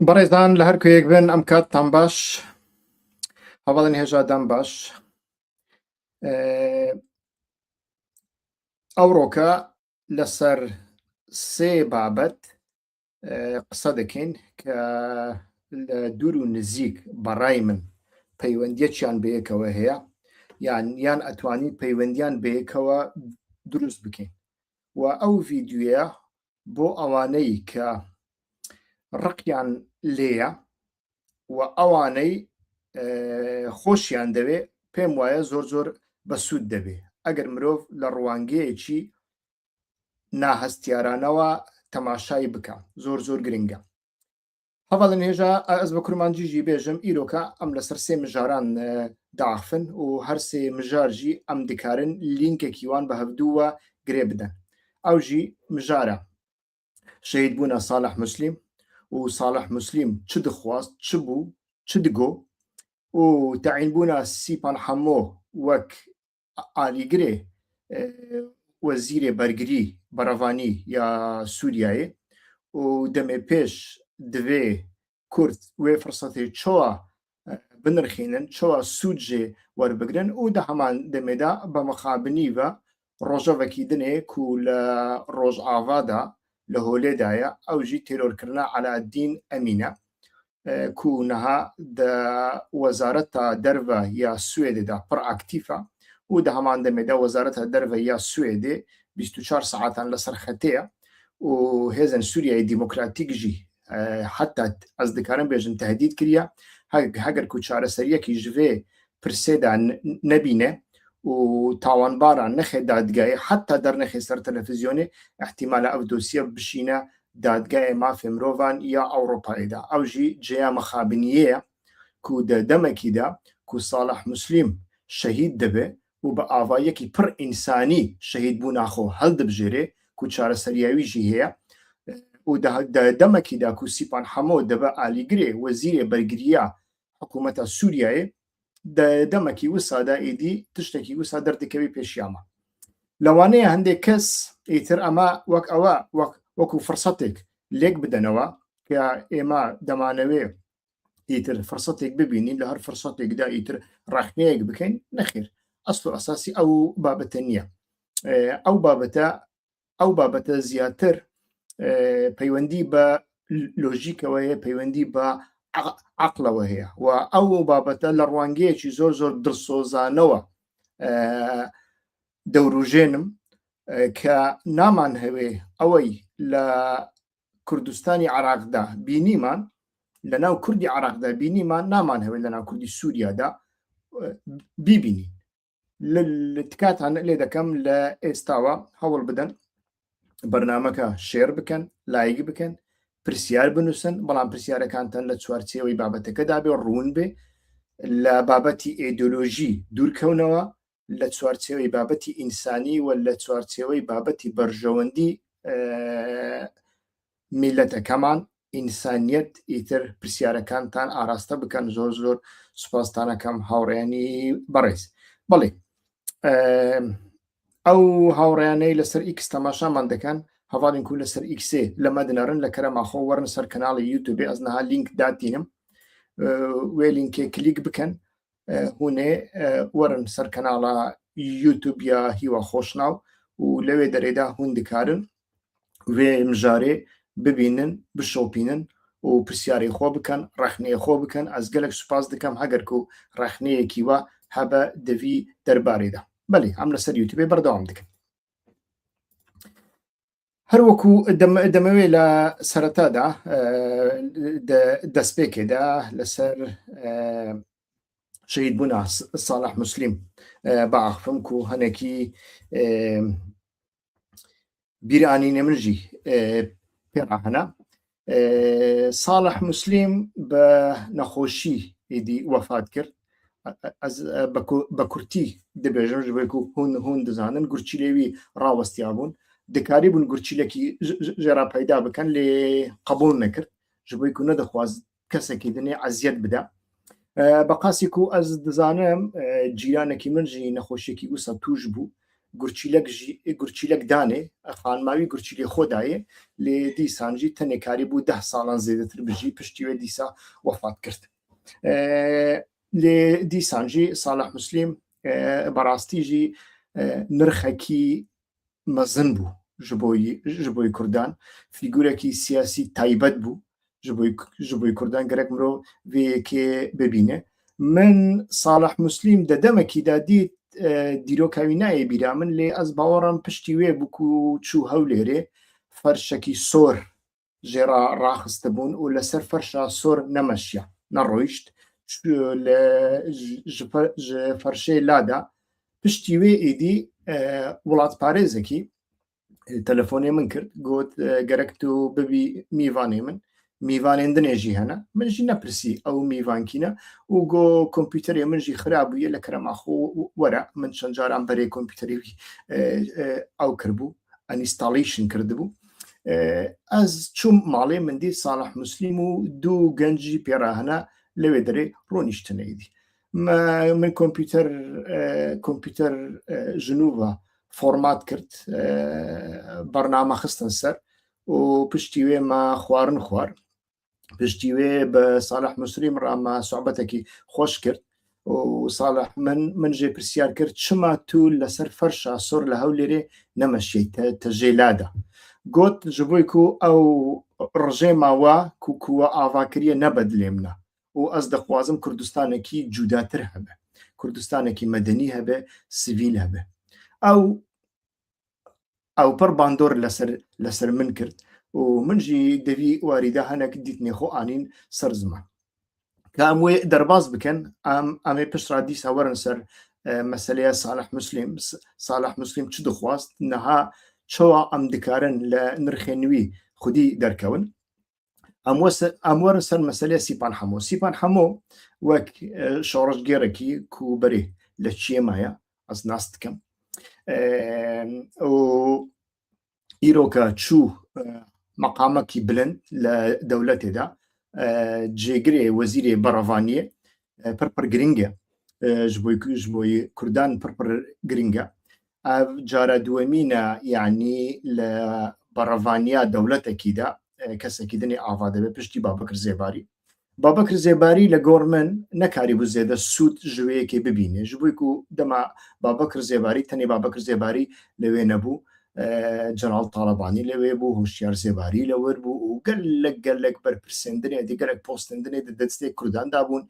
بەڕێزان لە هەر کوێیەک بن ئەم کاتتان باش هەواڵن هێژا دەم باش ئەوڕۆکە لەسەر سێ بابەت قسە دەکەین کە لە دوور و نزیک بەڕای من پەیوەندیەکیان بەیەکەوە هەیە یان یان ئەتوانی پەیوەندیان بەیەکەوە دروست بکەین و ئەو ڤیددیوە بۆ ئەوانەی کە ڕقیان لێیە و ئەوانەی خۆشیان دەوێ پێم وایە زۆر زۆر بەسوود دەبێ ئەگەر مرۆڤ لە ڕوانگەیەکی ناهەستیارانەوە تەماشای بکە زۆر زۆر گرنگە. هەڤاڵن هێژا ئەز بە کورمانجی ژی بێژم ئیرۆکە ئەم لەسەر سێ مژاران داخفن و هەر سێ مژار ژی ئەم دکارن لینکێکی وان بە هەڤدووە گرێ بدەن ئەو ژی مژارە شەهید بوونە ساڵح موسلیم و ساڵح موسلیم چ دخواست چ بوو چ دگۆ و تەعین بوونە سیپان حەمۆ وەک ئالیگرێ وەزیرێ بەرگری بەرەڤانی یا سوریایێ و دەمێ پێش دڤێ کورد وێ فرسەتێ چۆوا بنرخینن چۆوا سوود ژێ وەربگرن و دە هەمان دەمێدا بە مخابنی ڤە ڕۆژەڤەکی دنێ کو لە ڕۆژئاڤادا لە هۆلێدایە ئەو ژی تێرۆرکردنا عەلائەدین ئەمینە کو نها دە وەزارەتا دەرڤە یا سوێدێدا پڕ ئاکتیفە و دە هەمان دەمێدا وەزارەتا دەرڤە یا سوێدێ 24 سەعاتان لەسەر خەتێە و هێزن سوریای دیموکراتیک ژی حتا ئەز دکارم بێژم تهدید کریە هەگەر کو چارەسەریەکی ژ ڤێ پرسێدا نەبینێ و تاوانباران نەخێ دادگایێ حتا دەرنەخێ سەر تەلەفزیۆنێ احتیمالە ئەو دۆسیە بشینە دادگاێ مافێ مرۆڤان یا ئەوڕۆپاێدا ئەو ژی جێیا مەخابنیێە کو دە دەمەکیدا کو ساڵح موسلیم شەهید دبێ و بە ئاڤایەکی پڕ ئینسانی شەهید بوونا خۆ هەلدبژێرێ کو چارەسەریاوی ژی هەیە و دە دەمەکیدا کو سیپان حەمۆ دەبە ئالیگرێ وەزیرێ بەرگرییا حکوومەتا سووریایێ دە دەمەکی وسادا ئیدی تشتێکی وسا دەردکەوی پێشیامە لەوانەیە هەندێک کەس ئیتر ئەمە وەک ئەوە وەک وەکو فرسەتێک لێک بدەنەوە کە ئێمە دەمانەوێ ئیتر فرسەتێک ببینین لە هەر فرسەتێکدا ئیتر ڕەخنەیەک بکەین نەخێر ئەسڵ و ئەساسی ئەو بابەتە نییە ئەو بابەتە ئەو بابەتە زیاتر پەیوەندی بە لۆژیکەوە هەیە پەیوەندی بە عقلەوە هەیە و ئەو بابەتە لە ڕوانگەیەکی زۆر زۆر دڵسۆزانەوە دەوروژێنم کە نامان هەوێ ئەوەی لە کوردستانی عراقدا بینیمان لە ناو کوردی عراقدا بینیمان نامان هەوێت لە ناو کوردی سووریادا بیبینین تکاتان لێ دەکەم لە ئێستاوە هەوڵ بدەن بەرنمەکە share بکەن لایک بکەن پرسیار بنووسن بەڵام پرسیارەکانتان لە چوارچێوەی بابەتەکەدا بێ ڕوون بێ لە بابەتی ئێدۆلۆژی دوورکەونەوە لە چوارچێوەی بابەتی ئینسانی و لە چوارچێوەی بابەتی بەرژەوەندی میلەتەکەمان ئینسانیەت ئیتر پرسیارەکانتان ئاراستە بکەن زۆر زۆر سوپاستانەکەم هاوڕێیانی بەڕێز بەڵێ ئەو هاوڕێیانەی لەسەر ئیکس تەماشامان دەکەن هەواڵین کو لەسەر ئیکسێ لەمە دنەرن لە کەرەماخۆ وەرن سەر کەناڵی یوتوبێ ئەز نها لینک داتینم وێ لینکێ کلیک بکەن هونێ وەرن سەر کەناڵە یوتوب یا هیوا خۆشناو و لەوێ دەرێدا هون دکارن وێ مژارێ ببینن بشۆپینن و پرسیاری خۆ بکەن ڕەخنەیە خۆ بکەن ئەز گەلک سوپاس دکەم هەگەر و ڕەخنەیەکی وە هەبە دەوی دەربارێدا بەێ ئەم لەسەر یوتیوبێ بەردەوام دکەن هەروەکو دەمەوێت لە سەرەتادا دەستپێکێدا لەسەر شەهید بوونا ساڵح مسلیم بەئاخفم و هەنێکی بیرانینە منژی پێڕاهەنا ساڵح مسلیم بە نەخۆشی ئیدی وەفات کرد بە کورتی دەبێژم ji بێک و هون هون دەزانن گورچیلێوی ڕاوەستیا بوون دکاری بوون گورچیلێکی ژێرا پەیدا بکەن لێ قبول نەکرد ji بۆی کو نەدەخواست کەسێکی دنێ ئەزیەت بدا بە قاسی کو ئەز دەزانم جیرانێکی من ژی نەخۆشیێکی وسە توش بوو. گورچیلەک گورچیلەک دانێ خانماوی گورچیلی خۆدایێ لێ دیسانجی تەنێ کاری بوو ده ساڵان زێدەتر بژی پشتی وێ دیسا وەفات کرد. لێ دیسانجی ساڵح مسلیم بەڕاستیژی نرخەکی مەزن بوو ji بۆی کوردان فیگورێکی سیاسی تایبەت بوو ji بۆی کوردان گەرەک مرۆ vê yekê ببینێ من ساڵح مسلیم دە دەمەکیدا دیت دیرۆکا وی نایێ بیرا من لێ ئەز باوەڕم پشتی وێ بوو و چوو هەولێرێ فەرشەکی سۆر ژێڕا ڕاخستبوون و لەسەر فەرشا سۆر نەمەشیا نەڕۆیشت ji فەرشێ لادا پشتی وێ ئیدی وڵاتپارێزێکی تەلەفۆنێ من کرد گوت گەرەک تو ببی میوانێ من میوانێن دنێ ژی هەنە من ژی نەپرسی ئەو میوانکینە و گۆ کۆمپیوتەرێ من ژی خراب بوویە لە کەرەماخۆ وەرە من چەند جاران بەرێ کۆمپیوتەری ئەو کردبوو installation کردبوو ئەز چوم ماڵێ من دی ساڵح مسلیم و دوو گەنجی پێراهەنە لەوێ دەرێ ڕۆنیشتنەیدی من کۆمپیوتەر کۆمپیوتەر ژنووە format کرد بەرنامە خستن سەر و پشتی وێ ما خوارن خوار پشتی وێ بە ساڵح مسلیم ڕامە سوعبەتێکی خۆش کرد و ساڵح من من ژێ پرسیار کرد چما تو لەسەر فەرشا سۆر لە هەولێرێ نەمەشیت تەژێ لادا گوت ji بۆی کو ئەو ڕژێماوە کوکووە ئاڤاکریە نەبەدلێمنە و ئەز دەخوازم کوردستانێکی جوداتر هەبێ کوردستانێکی مەدەنی هەبێ سڤیل هەبێ ئەو ئەو پڕ باندۆر لەسەر لەسەر من کرد و من ژی دەوی واریدا هەنێک دیتنێ خۆ ئانین سەر زمان کە ئەم وێ دەرباز بکەن ئەم ئەمێ پشترا دیسا وەرن سەر مەسلەیە ساڵح مسلیم ساڵح مسلیم چ دخواست نەها چۆوا ئەم دکارن لە نرخێنوی خودی دەرکەون ئەم وەرن سەر مەسلەیە سیپان حەمۆ سیپان حەمۆ وەک شۆڕشگێڕێکی کوبەرێ لە چیە مایە ئەس ناس دکەم ئیرۆکە چوو مەقامەکی بلند لە دەولەتێدا جێگرێ وەزیرێ بەڕەڤانیە پڕ پڕ گرنگە ji بۆی کوردان پڕ پڕ گرنگە ئەv جارە دووەمینە یعنی لە بەڕەڤانیا دەولەتێکیدا کەسێکی دنی ئاوا دەبێت پشتی بابەکر زێباری بابەکر زێباری لە گۆڕ من نەکاری بوو زێدە سوود ژوەیەکی ببینێ ji بۆی کو دەما بابەکر زێباری تەنێ بابەکر زێباری لەوێ نەبوو جەلال تاڵەبانی لەوێ بوو هۆشیار زێباری لەوەر بوو و گەلک گەلک بەرپرسێندنێ دی گەلک پۆستندنێ دە دەستێ کورداندا بوون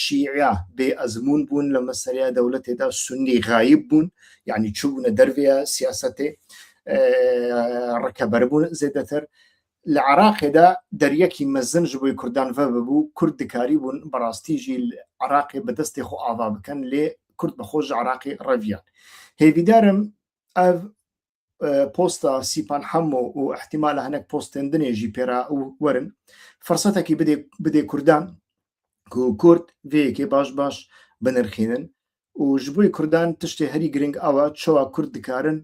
شیعە بێ ئەزمون بوون لە مەسەلەیە دەولەتێدا سنی غایب بوون یعنی چوونە دەرڤەیە سیاسەتێ ڕکەبەر بوون زێدەتر لە عراقێدا دەریەکی مەزن ji بۆی کوردان ڤە ببوو کورد دکاری بوون بەڕاستی ژی عراقێ بەدەستێ خۆ ئاوا بکەن لێ کورد بەخۆش عراقی ڕەڤیان هێڤیدارم ئەv پۆستا سیپان حەمۆ و احتیمالە هەنێک پۆستێندنێ ژی پێرا وەرن فرسەتێکی بدێ بدێ کوردان کورد vê باش باش بنرخینن و ji بۆی کوردان تشتێ هەری گرنگ ئەوە چۆوا کورد دکارن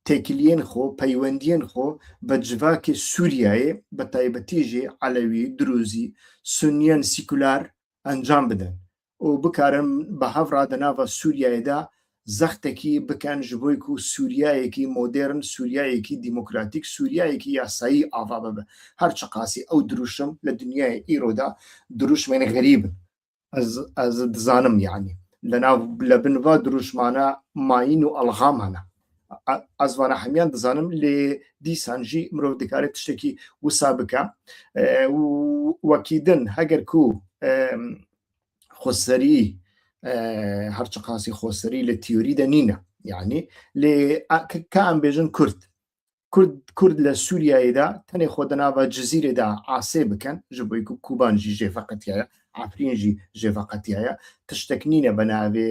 تێکلیێن خۆ پەیوەندیێن خۆ بە جڤاکێ سووریایێ بە تایبەتی ژێ عەلەوی دروزی سونیەن سیکولار ئەنجام بدەن و بکارن بە هەڤرا دە ناڤا سووریایێدا زەختەکی بکەن ji بۆی کو سووریایەکی مۆدێرن سووریایەکی دیموکراتیک سووریایەکی یاسایی ئاڤا ببێ هەر چقاسی ئەو دروشم لە دنیای ئیرۆدا دروشمێن غەریبن ئەز ئەز دزانم یعنی لە ناو لە بنڤا دروشمانە ماین و ئەلغام هەنە ئەز وانە هەمیان دزانم لێ دیسان ژی مرۆڤ دکارێت تشتێکی وسا بکە وەکی دن هەگەر کو خۆسەری هەرچقاسی خۆسەری لە تیۆریدا نینە یعنی لێ کە ئەم بێژن کورد کورد کورد لە سووریایدا تەنێ خۆ دەناوە جززیرێدا ئاسێ بکەن ji بۆی کوبان ژی ژێفەقەتایە عفرین ژی ژێفەقەتایە تشتێک نینە بە ناوێ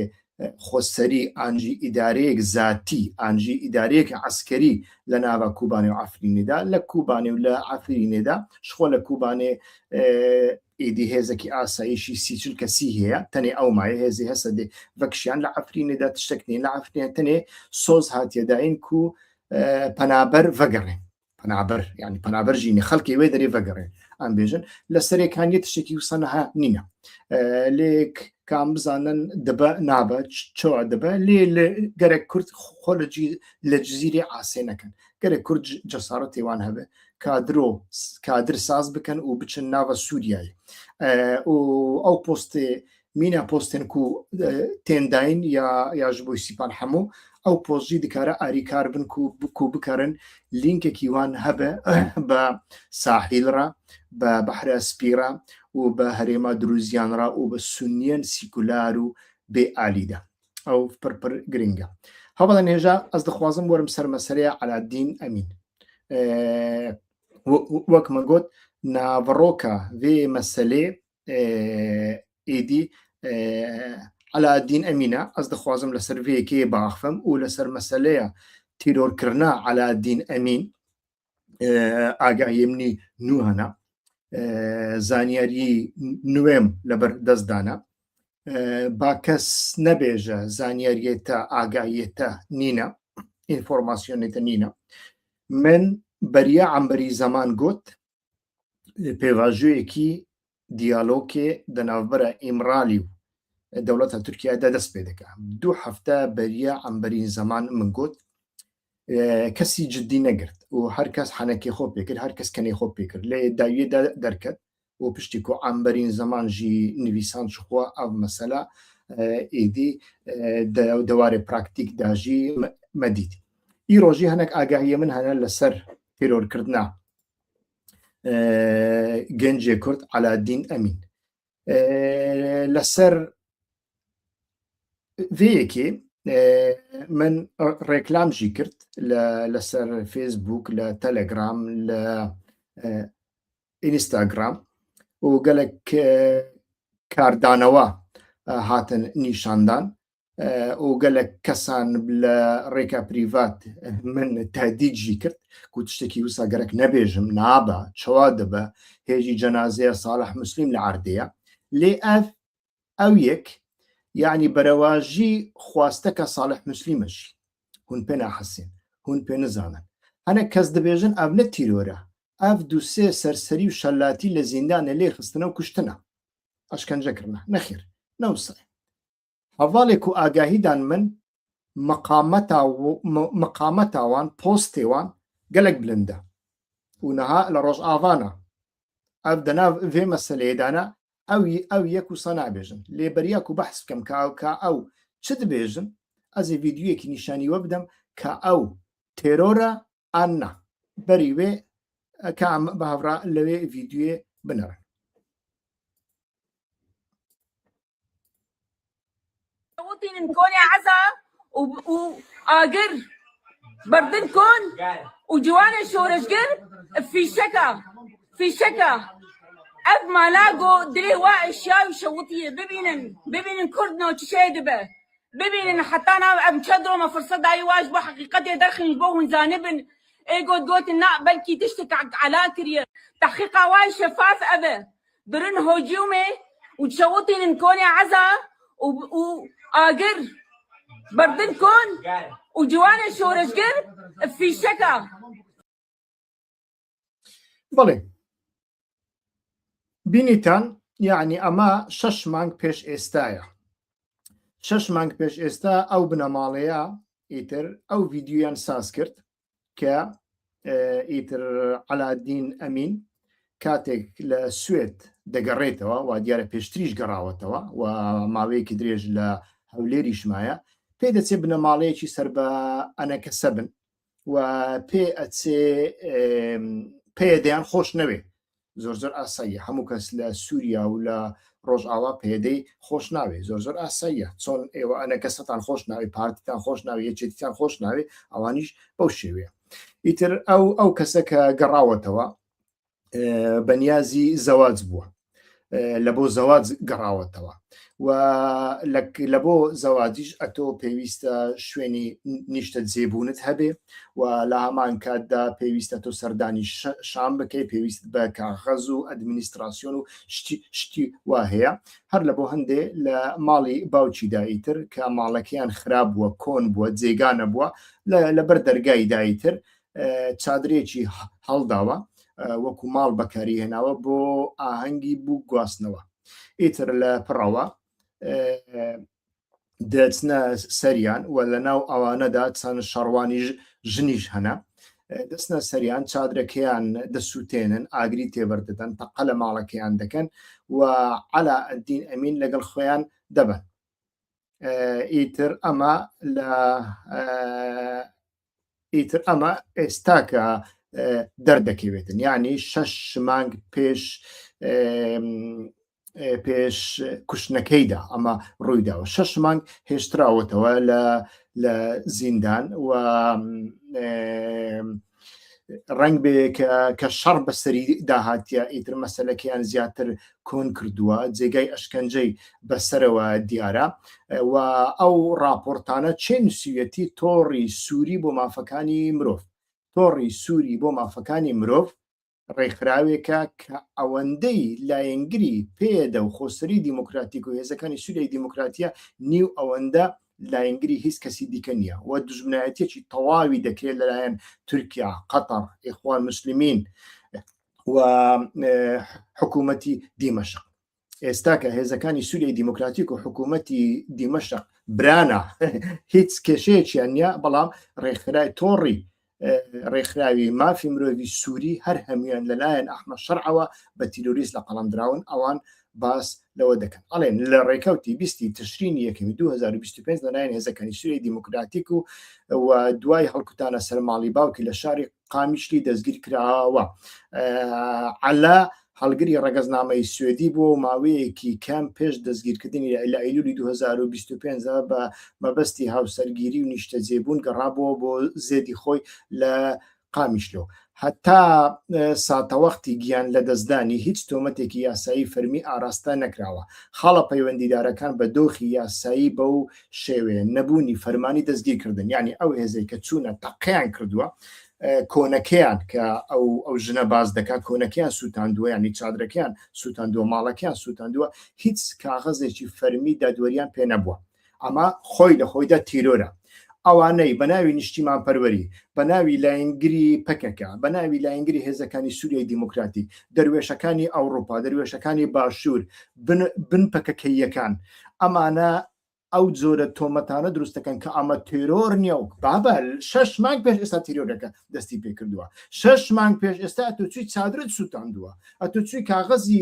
خۆسەری ئانجی ئیدارەیەک زاتی ئانجی ئیدارەیەک عسکەری لە ناوە کوبانی و عفرینیدا لە کوبانی و لە عفرینێدا شخۆ لە کوبانێ ئیدی هێزێکی ئاسایشی 30 کەسی هەیە تەنێ ئەو مایە هێزی هەسە دێ ڤەکشیان لە عفرینێدا تشتێک نین لە عفرین تەنێ سۆز هاتیەداین کو پەنابەر ڤەگەڕێ پەنابەر یعنی پەنابەر ژینی خەڵکی وێ دەرێ ڤەگەڕێ ئەم بێژن لە سەرێکانیە تشتێکی وسەنەها نینە لێک. کام بزانن دەبە نابە چۆ دەبە لێ لە گەرەک کورد خۆ لە جززیری ئاسێ نەکەن گەرە کورد جەسارەتی وان هەبێ کادرۆ کادر ساز بکەن و بچن ناوە سووریای و ئەو پۆستێ مینا پۆستێن کو تێنداین یا یا ji بۆی سیپان هەموو ئەو پۆستجی دکارە ئاریکار بن کو بکو بکارن لینکێکی وان هەبێ بە ساحیلڕا بە بەحرە سپیڕا و بە هەرێما دروزیانڕا و بە سونیەن سیکولار و بێ ئالیدا ئەو پر پر گرنگە هەوڵە هێژا ئەس دەخوازم وەرم سەر مەسەلەیە عەلادین ئەمین وەک من گوت ناڤڕۆکە vê مەسەلێ ئیدی عەلادین ئەمینە ئەس دەخوازم لەسەر vê باخفم و لەسەر مەسەلەیە تیرۆرکردنا عەلادین ئەمین ئاگاهی منی نوو هەنە زانیاری نوێم لەبەر دەستدانە با کەس نەبێژە زانیاریێتە ئاگاییەتە نینە ئینفۆرماسیۆنێتە نینە من بەریا عەمبەری زەمان گوت پێواژوویەکی دیالۆکێ دە ناوبەرە ئیمرالی و دەوڵەتە تورکیادا دەست پێ دەکا دوو هەفتە بەریە عەمبەرین زەمان من گوت کەسی جددی نەگرت و هەر کەس حەنەکی خۆ پێکرد هەر کەس کەنەی خۆ پێکرد لێ داویەدا دەرکەت و پشتی کو عەمبەرین زەمان ژی نویسان شخوا ئەv مەسەلە ئیدی دەوارێ پراکتیک داژی مەدیت ئی ڕۆژی هەنێک ئاگاهیە من هەنە لەسەر تێرۆرکردنا گەنجێ کورد عەلادین ئەمین لەسەر vê من ڕێکلام ژی کرد لەسەر فێسبوک لە تەلەگرام لە ئینستاگرام و گەلک کاردانەوە هاتن نیشاندان و گەلک کەسان لە ڕێکا پریڤات من تهدید کرد کو تشتێکی وسا گەرەک نەبێژم نابە چوا دەبە هێژی جەنازەیە ساڵح مسلیم لە عردەیە لێ ئەف ئەو یەک یعنی بەرەواژی خواستەکە ساڵح مسلیمەشی هون پێ ناحەسێن هون پێ نزانن هەنە کەس دەبێژن ئەv نە تیرۆرە ئەv دوو سێ سەرسەری و شەلاتی لە زیندانە لێ خستنە و کوشتنە ئەشکەنجە کردنە نەخێر نەوسای هەڤاڵێک و ئاگاهیدان من مقامەتا مقامەتاوان پۆستێوان گەلک بلندە و نەها لە ڕۆژئاڤانە ئەv دەناو vê مەسەلەیەدانە ئەو ئەو یەک وسا نابێژن لێ بەریا کو بەحس بکەم کە ئەو کە ئەو چ دبێژن ئەزێ ڤیدیۆیەکی نیشانی وە بدەم کە ئەو تێرۆرە ئان نا بەری وێ کە ئەم بە هەڤرا لەوێ ڤیدیۆێ بنەڕن. وطين كوني عزا وآجر بردن كون وجوان شورشگر في شكا في شكا اف ما لاقو دري وا اشياء وشوطيه ببينن ببينن كردنا وتشيد به ببينن حتى انا ام تشدرو ما فرصة داي واجبو حقيقتي درخن بو زانبن ايجو دوت نا بلكي تشتك على كريه تحقيق واي شفاف ابه درن هجومي وتشوطين كوني عزا وآجر بردن كون وجوان شورشگر في شكا بەڵێ بینیتان یعنی ئەمە شەش مانگ پێش ئێستایە شەش مانگ پێش ئێستا ئەو بنەماڵەیە ئیتر ئەو ڤیددیویان ساز کرد کە ئیتر عەلادین ئەمین کاتێک لە سوێد دەگەڕێتەوە و دیارە پێشتریش گەڕاوەتەوە و ماوەیەکی درێژ لە هەولێریش مایە پێ دەچێ بنەماڵەیەکی سەر بە ئەنەکەسە بن و پێ ئەچێ پێدەیان خۆش نەوێ زۆر زۆر ئاساییە هەموو کەس لە سووریا و لە ڕۆژئاوا پێدەی خۆش ناوێ زۆر زۆر ئاساییە چۆن ئێوە ئەنەکەسەتان خۆش ناوێ پارتیتان خۆش ناوێ یەکێتیتان خۆش ناوێ ئەوانیش بەو شێوەیە ئیتر ئەو ئەو کەسە کە گەڕاوەتەوە بەنیازی زەواج بووە لە بۆ زەواج گەڕاوەتەوە و لە بۆ زەواجیش ئەتۆ پێویستە شوێنی نیشتە جێبوونت هەبێ و لە هەمان کاتدا پێویستە تۆ سەردانی شام بکەی پێویست بە کاغەز و ئەدمنیستراسیۆن و شتی شتی وا هەیە هەر لە بۆ هەندێ لە ماڵی باوکی دایتر کە ماڵەکەیان خراپ بووە کۆن بووە جێگا نەبووە لەبەر دەرگای دایتر چادرێکی هەڵداوە وەکو ماڵ بەکاری هێناوە بۆ ئاهەنگی بوو گواستنەوە ئیتر لە پڕەوە. دەچنە سەریان و لە ناو ئەوانەدا چەند شەڕوانی ژنیش هەنە دەستنە سەریان چادرەکەیان دەسووتێنن ئاگری تێبەردەدەن تەقە لە ماڵەکەیان دەکەن و عەلا ئەدین ئەمین لەگەڵ خۆیان دەبن ئیتر ئەمە لە ئیتر ئەمە ئێستا کە دەردەکەوێتن یعنی شەش مانگ پێش پێش کوشتنەکەیدا ئەمە ڕوویداوە شەش مانگ هێشتراوەتەوە لە لە زیندان و ڕنگ بێ کە شەڕ بەسەری داهاتە ئیتر مەسلەکەیان زیاتر کۆن کردووە جێگای ئەشکەنجەی بەسەرەوە دیارە و ئەو راپۆرتانە چێ نووسیویەتی تۆڕی سووری بۆ مافەکانی مرۆڤ تۆڕی سووری بۆ مافەکانی مرۆڤ ڕێکخراوێکە کە ئەوەندەی لایەنگری پەیەدە و خۆسەری دیموکراتیک و هێزەکانی سووریای دیموکراتیە نیو ئەوەندە لایەنگری هیچ کەسی دیکە نییە و دوژمنایەتیەکی تەواوی دەکرێت لەلایەن تورکیا، قەتەر، ئیخوان موسلمین و حکوومەتی دیمەشق. ئێستا کە هێزەکانی سووریای دیموکراتیک و حکوومەتی دیمەشق برانە هیچ کێشەیەکیان نییە بەڵام ڕێکخرای تۆڕی ڕێکخراوی مافی مرۆڤی سووری هەر هەمویان لەلایەن ئەحمە شەرعەوە بە تیرۆریست لە قەڵەم دراون ئەوان باس لەوە دەکەن ئەڵێن لە ڕێکەوتی بیستی تشرینی یەکەمی 2025 لەلایەن هێزەکانی سووریای دیموکراتیک و و دوای هەڵکوتانە سەر ماڵی باوکی لە شاری قامیشلی دەستگیر کراوە. عەلا هەڵگری ڕەگەزنامەی سوێدی بووە و ماوەیەکی کەم پێش دەستگیرکردنی لە ئەیلولی 2025 بە مەبەستی هاوسەرگیری و نیشتەجێبوون گەڕابووە بۆ زێدی خۆی لە قامیشلۆ. هەتا ساتەوەختی گیان لەدەستدانی هیچ تۆمەتێکی یاسایی فەرمی ئاراستە نەکراوە. خاڵە پەیوەندیدارەکان بە دۆخی یاسایی بەو شێوەیە نەبوونی فەرمانی دەستگیرکردن یانی ئەو هێزەی کە چوونە تەقەیان کردووە کۆنەکەیان کە ئەو ئەو ژنە باز دەکات کۆنەکەیان سووتاندووە ینی چادرەکەیان سووتاندووە ماڵەکەیان سووتاندووە هیچ کاغەزێکی فەرمی دادوەریان پێ نەبووە ئەمە خۆی لە خۆیدا تیرۆرە ئەوانەی بە ناوی نیشتیمان پەروەری بە ناوی لایەنگری پەکەکە بە ناوی لایەنگری هێزەکانی سووریای دیموکراتی دەروێشەکانی ئەوروپا دەروێشەکانی باشوور بن بن پەکەکەییەکان ئەمانە ئەو جۆرە تۆمەتانە دروست دەکەن کە ئەمە تێرۆر نییە و بابە شەش مانگ پێش ئێستا تیرۆرەکە دەستی پێکردووە شەش مانگ پێش ئێستا ئەتۆ چووی چادرت سووتاندووە ئەتۆ چووی کاغەزی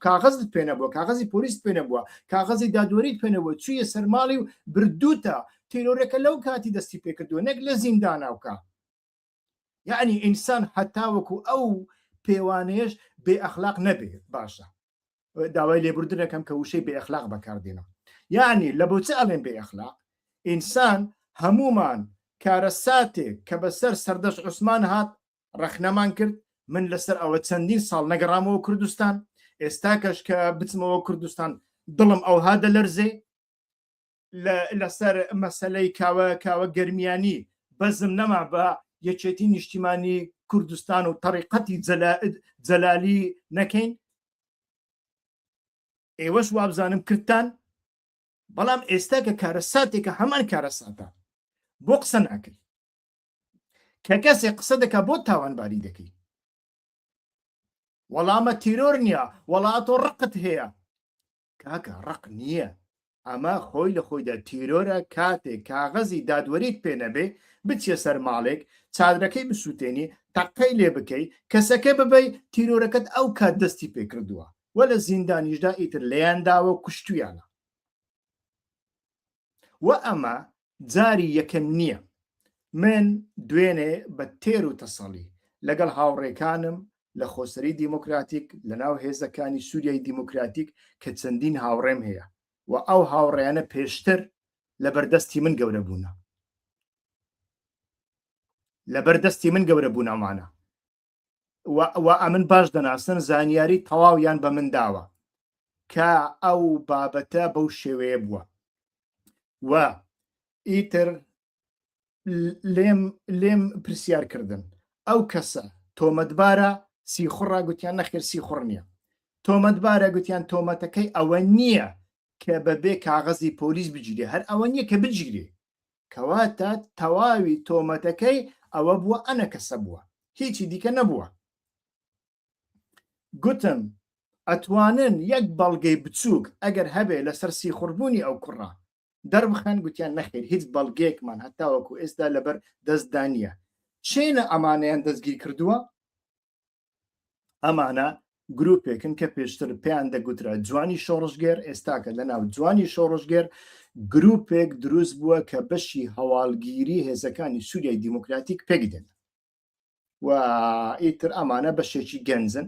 کاغەزت پێ نەبووە کاغەزی پۆلیست پێ نەبووە کاغەزی دادوەریت پێ نەبووە چوویە سەرماڵی و بردووتە تیرۆرەکە لەو کاتی دەستی پێکردووە نەک لە زینداناوکە یعنی ئینسان هەتاوەکو ئەو پێوانەیەش بێ ئەخلاق نەبێ باشە داوای لێبوردن ئەکەم کە وشەی بێ ئەخلاق بەکاردێنم یعنی لە بۆچ ئەڵێن بێ ئەخلاق ئینسان هەمومان کارەساتێک کە بەسەر سەردەشت عوسمان هات ڕەخنەمان کرد من لەسەر ئەوە چەندین ساڵ نەگەڕامەوە کوردستان ئێستا کەش کە بچمەوە کوردستان دڵم ئەوها دەلەرزێ لەسەر مەسلەی کاوە کاوە گەرمیانی بەزم نەما بە یەکێتی نیشتیمانی کوردستان و تەریقەتی جەلالی نەکەین ئێوەش وابزانم کردتان بەڵام ئێستا کە کارەساتێکە هەمان کارەساتە بۆ قسە ناکەی کە کەسێک قسە دەکا بۆ تاوانباری دەکەی وەڵامە تیرۆر نییە وەڵا تۆ ڕقت هەیە کاکە ڕق نییە ئەمە خۆی لە خۆیدا تیرۆرە کاتێک کاغەزی دادوەریت پێ نەبێ بچیە سەر ماڵێک چادرەکەی بسووتێنی تەقەی لێ بکەی کەسەکە ببەی تیرۆرەکەت ئەو کات دەستی پێ کردووە وە لە زیندانیشدا ئیتر لێیان داوە و کوشتویانە وە ئەمە جاری یەکەم نییە من دوێنێ بە تێر و تەسەڵی لەگەڵ هاوڕێکانم لە خۆسەری دیموکراتیک لە ناو هێزەکانی سووریای دیموکراتیک کە چەندین هاوڕێم هەیە و ئەو هاوڕێیانە پێشتر لە بەردەستی من گەورە بوونە لەبەر دەستی من گەورە بوون ئەمانە و ئەمن باش دەناسن زانیاری تەواویان بە من داوە کە ئەو بابەتە بەو شێوەیە بووە و ئیتر لێم لێم پرسیار کردن ئەو کەسە تۆمەتبارە سیخوڕە گوتیان نەخێر سیخوڕ نییە تۆمەتبارە گوتیان تۆمەتەکەی ئەوە نییە کە بەبێ کاغەزی پۆلیس بگیرێ هەر ئەوە نییە کە بگیرێ کەواتە تەواوی تۆمەتەکەی ئەوە بووە ئەنە کەسە بووە هیچی دیکە نەبووە گوتم. ئەتوانن یەک بەڵگەی بچووک ئەگەر هەبێ لەسەر سیخوڕبوونی ئەو کوڕە دەربخەن؟ گوتیان نەخێر هیچ بەڵگەیەکمان هەتاوەکو ئێستا لەبەر دەستدا نییە. چێنە ئەمانەیان دەستگیر کردووە؟ ئەمانە گروپێکن کە پێشتر پێیان دەگوترا جوانی شۆڕشگێر، ئێستاکە لەناو جوانی شۆڕشگێر گروپێک دروست بووە کە بەشی هەواڵگیری هێزەکانی سووریای دیموکراتیک پێک دێن و ئیتر ئەمانە بەشێکی گەنجن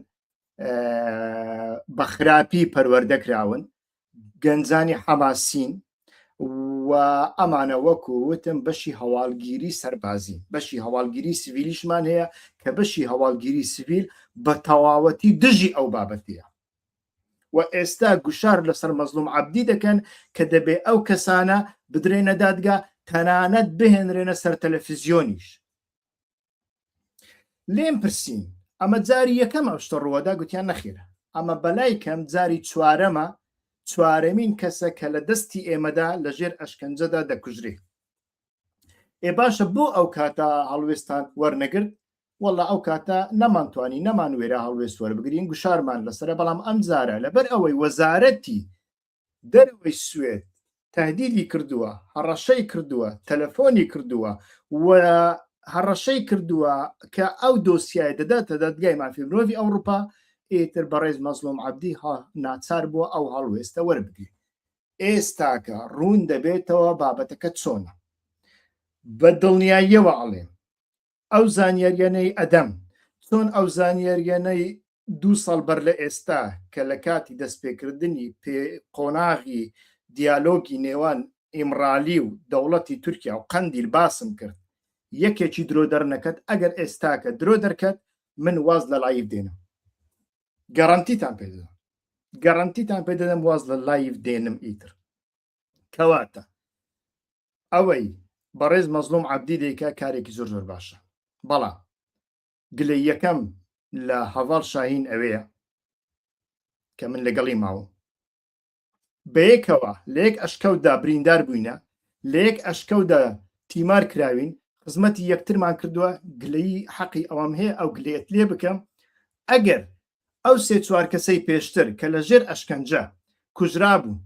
بە خراپی پەروەردە کراون گەنجانی حەماسین و ئەمانە وەکو وتم بەشی هەواڵگیری سەربازی بەشی هەواڵگیری سڤیلیشمان هەیە کە بەشی هەواڵگیری سڤیل بە تەواوەتی دژی ئەو بابەتەیە و ئێستا گوشار لەسەر مەزلوم عەبدی دەکەن کە دەبێ ئەو کەسانە بدرێنە دادگا تەنانەت بهێنرێنە سەر تەلەفزیۆنیش. لێم پرسین ئەمە جاری یەکەم ئەو شتە ڕووەدا گوتیان نەخێر ئەمە بەلای کەم جاری چوارەمە چوارەمین کەسە کە لە دەستی ئێمەدا لە ژێر ئەشکەنجەدا دەکوژرێ ئێ باشە بۆ ئەو کاتە هەڵوێستان وەرنەگرت والله ئەو کاتە نەمانتوانی نەمان وێرا هەڵوێست وەربگرین گوشارمان لەسرە بەڵام ئەم جارە لەبەر ئەوەی وەزارەتی دەرەوەی سوێد تهدیدی کردووە، هەڕەشەی کردووە، تەلەفۆنی کردووە و هەڕەشەی کردووە کە ئەو دۆسیایە دەداتە دادگای مافی مرۆڤی ئەوروپا، ئیتر بەڕێز مەزڵوم عەبدی ناچار بووە ئەو هەڵوێستە وەربگرێ. ئێستاکە ڕوون دەبێتەوە بابەتەکە چۆنە. بە دڵنیاییەوە ئەڵێم ئەو زانیاریانەی ئەدەم چۆن ئەو زانیاریانەی دوو ساڵ بەر لە ئێستا کە لە کاتی دەستپێکردنی پێ قۆناغی دیالۆگی نێوان ئیمرالی و دەوڵەتی تورکیا و قەندیل باسم کرد یەکێکی درۆ دەرنەکەت ئەگەر ئێستاکە درۆ دەرکەت من واز لە live دێنم گەڕەنتیتان پێ دەدەم گەڕەنتیتان پێ دەدەم واز لە live دێنم ئیتر کەواتە ئەوەی بەڕێز مەزلوم عەبدی دەیکا کارێکی زۆر زۆر باشە بەڵام گلەییەکەم لە هەڤاڵ شاهین ئەوەیە کە من لەگەڵی ماوم بەیەکەوە لە یەک ئەشکەوتدا بریندار بووینە لە یەک ئەشکەوتدا تیمار کراوین خزمەتی یەکترمان کردووە گلەیی حەقی ئەوەم هەیە ئەو گلەیەت لێ بکەم ئەگەر ئەو سێ چوار کەسەی پێشتر کە لە ژێر ئەشکەنجە کوژرابوون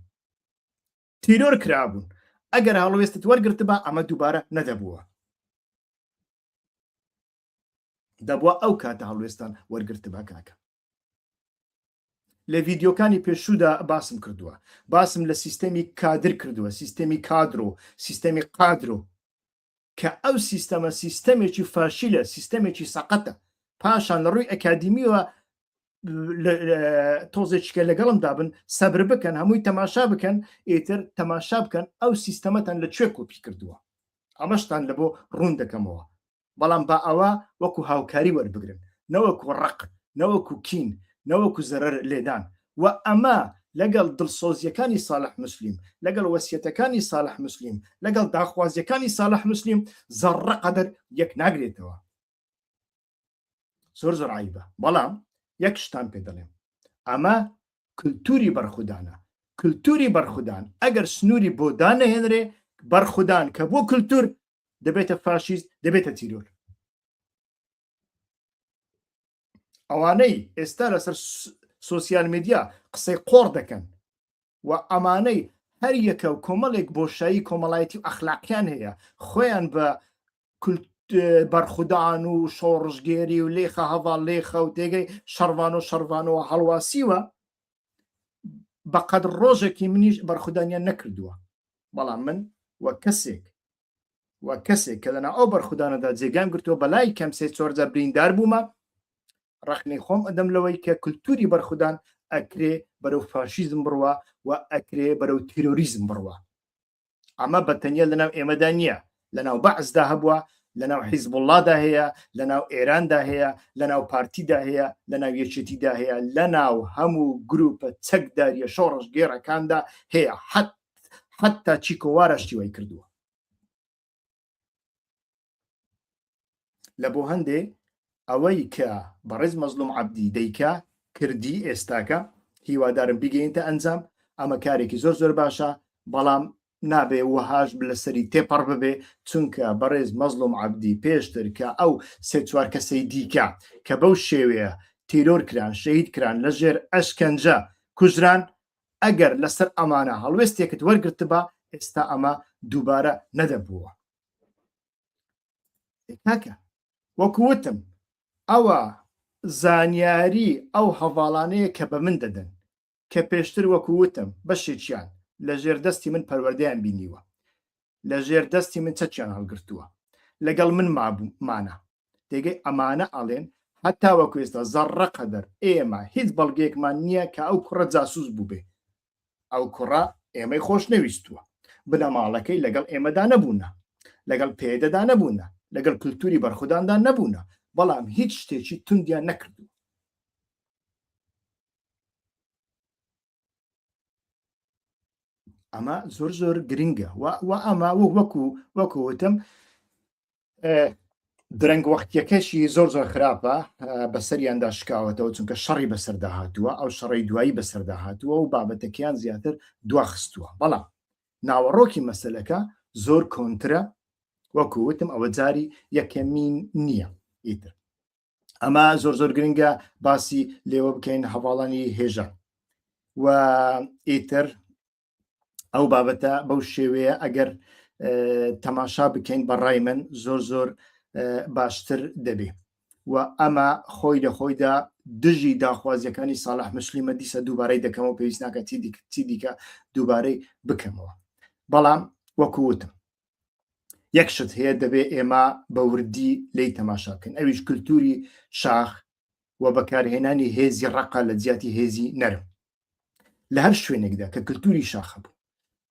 تیرۆر کرابوون ئەگەر هەڵوێستت وەرگرتبا ئەمە دووبارە نەدەبووە دەبووە ئەو کاتە هەڵوێستان وەرگرتبا کاکە لە ڤیددیوکانی پێشوودا باسم کردووە باسم لە سیستەمی کادر کردووە سیستەمی کادرۆ سیستەمی قادرۆ کە ئەو سیستەمە سیستەمێکی فاشیلە سیستەمێکی سەقەتە پاشان لە ڕووی ئەکادیمیەوە تۆزێکیکە لەگەڵم دابن سەبر بکەن هەمووی تەماشا بکەن ئیتر تەماشا بکەن ئەو سیستەمەتان لە کوێ کۆپی کردووە ئەمەشتان لە بۆ ڕوون دەکەمەوە بەڵام با ئەوە وەکو هاوکاری وەربگرن نەوەکو ڕق نەوەکو کین نەوەکو زەرەر لێدان و ئەمە لەگەڵ دڵسۆزیەکانی ساڵح موسلیم لەگەڵ وەسیەتەکانی ساڵح موسلیم لەگەڵ داخوازیەکانی ساڵح موسلیم زەڕڕە قەدر یەک ناگرێتەوە زۆر زۆر عیبە بەڵام یەک شتان پێ دەڵێم ئەمە کللتوری بەرخودانە کللتوری بەرخودان ئەگەر سنووری بۆ دانەهێنرێ بەرخودان کە بۆ کللتور دەبێتە فاشیست دەبێتە تیرۆر ئەوانەی ئێستا لەسەر سۆسیال میدیا قسەی قۆڕ دەکەن و ئەمانەی هەر یەکە و کۆمەڵێک بۆشایی کۆمەڵایەتی و ئەخلاقیان هەیە خۆیان بە بەرخودان و شۆڕشگێری و لێخە هەڤاڵ لێخە و تێگەی شەڕوان و شەڕوانەوە هەڵواسیوە بەقەد ڕۆژێکی منیش بەرخودانیان نەکردووە بەڵام من وە کەسێک و کەسێک کە لەنا ئەو بەرخودانەدا جێگام گرتووە بەلای کەم سێ چۆرجە بریندار بوومە ڕەخنەی خۆم ئەدەم لەوەی کە کولتوری بەرخودان ئەکرێ بەرەو فاشیزم بڕوا و ئەکرێ بەرەو تیرۆریزم بڕوا ئەمە بە تەنیا لەناو ئێمەدا نییە لەناو بەعسدا هەبووە لەناو حیزبوڵڵادا هەیە لەناو ئێراندا هەیە لەناو پارتیدا هەیە لەناو یەکێتیدا هەیە لەناو هەموو گروپە چەکداریە شۆڕشگێڕەکاندا هەیە حەت حتا چیکۆوارا شتی وای کردووە لە بۆ هەندێ ئەوەی کە بەڕێز مەزلوم عەبدی دەیکا کردی ئێستاکە هیوادارم بیگەینتە ئەنجام ئەمە کارێکی زۆر زۆر باشە بەڵام نابێ وەهاش لەسەری تێپەڕ ببێ چونکە بەڕێز مەزلوم عەبدی پێشتر کە ئەو سێ چوار کەسەی دیکە کە بەو شێوەیە. تیرۆر کران، شەهید کران، لە ژێر ئەشکەنجە کوژران، ئەگەر لەسەر ئەمانە هەڵوێستێکت وەرگرتبا ئێستا ئەمە دووبارە نەدەبووە. کاکە وەکو وتم ئەوە زانیاری ئەو هەڤاڵانەیە کە بە من دەدەن کە پێشتر وەکو وتم بەشێکیان لە ژێر دەستی من پەروەردەیان بینیوە لە ژێر دەستی من چەکیان هەڵگرتووە لەگەڵ من مابوو مانە تێگەی ئەمانە ئەڵێن هەتا وەکو ئێستا زەڕڕە قەدەر ئێمە هیچ بەڵگەیەکمان نییە کە ئەو کوڕە جاسوس بووبێ ئەو کوڕە ئێمەی خۆش نەویستووە بنەماڵەکەی لەگەڵ ئێمەدا نەبوونە لەگەڵ پێدەدا نەبوونە لەگەڵ کللتوری بەرخوداندا نەبوونە بەڵام هیچ شتێکی توندیان نەکردووە ئەمە زۆر زۆر گرنگە و ئەمە وەکو وەکو وتم درەنگ وەختیەکەشی زۆر زۆر خراپە بەسەریاندا شکاوەتەوە چونکە شەڕی بەسەردا هاتووە ئەو شەڕی دوایی بەسەردا هاتووە و بابەتەکەیان زیاتر دواخستووە بەڵام ناوەڕۆکی مەسلەکە زۆر کۆنترە وەکو وتم ئەوە جاری یەکەمین نییە ئیتر ئەمە زۆر زۆر گرنگە باسی لێوە بکەین هەواڵانی هێژا و ئیتر ئەو بابەتە بەو شێوەیە ئەگەر تەماشا بکەین بە ڕای من زۆر زۆر باشتر دەبێ و ئەمە خۆی لە خۆیدا دژی داخوازیەکانی ساڵح مسلیمە دیسە دووبارەی دەکەمەوە پێویست ناکە چی دیکە دووبارەی بکەمەوە بەڵام وەکووتم یەک شت هەیە دەبێ ئێمە بە وردی لی تەماشا بکەین ئەویش کللتوری شاخ و بەکارهێنانی هێزی ڕقە لە جیاتی هێزی نەرم لە هەر شوێنێکدا کە کللتوری شاخ هەبوو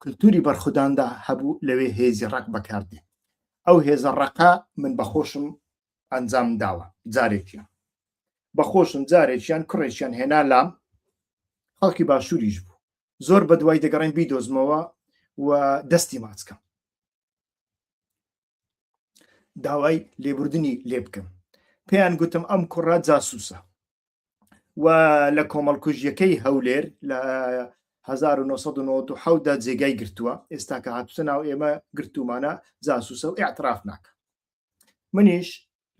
کللتوری بەرخوداندا هەبوو لەوێ هێزی ڕق بەکاردێ ئەو هێزە ڕقە من بەخۆشم ئەنجام داوە جارێکیان بەخۆشم جارێکیان کوڕێکیان هێنا لام خەڵکی باشووریش بوو زۆر بەدوای دەگەڕێن بیدۆزمەوە و دەستی ماچکەم داوای لێبوردنی لێ بکەم پێیان گوتم ئەم کوڕە جاسوسە و لە کۆمەڵکوژیەکەی هەولێر لە 1997 دا جێگای گرتووە ئێستا کە هاتوتە ناو ئێمە گرتومانە جاسوسە و اعتراف ناکە منیش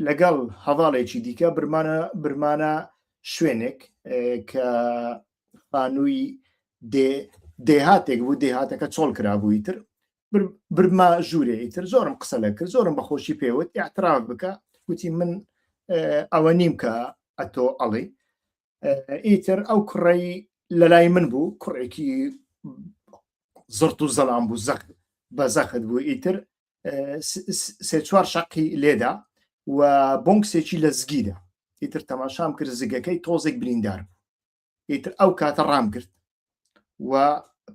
لەگەڵ هەواڵێکی دیکە برمانە برمانە شوێنێک کە خانووی دێهاتێک بوو دێهاتەکە چۆڵ کرابووی تر برما ژوورێ ئیتر زۆرم قسە لە کرد زۆرم بەخۆشی پێوت اعتراف بکە گوتی من ئەوە نیم کە ئەتۆ ئەڵێ ئیتر ئەو کوڕەی لەلای من بوو کوڕێکی زرت و زەلام بوو زەخت بە زەخت بوو ئیتر سێ چوار شەقی لێدا و بۆنکسێکی لە زگیدا ئیتر تەماشام کرد زگەکەی تۆزێک بریندار بوو ئیتر ئەو کاتە ڕام گرت و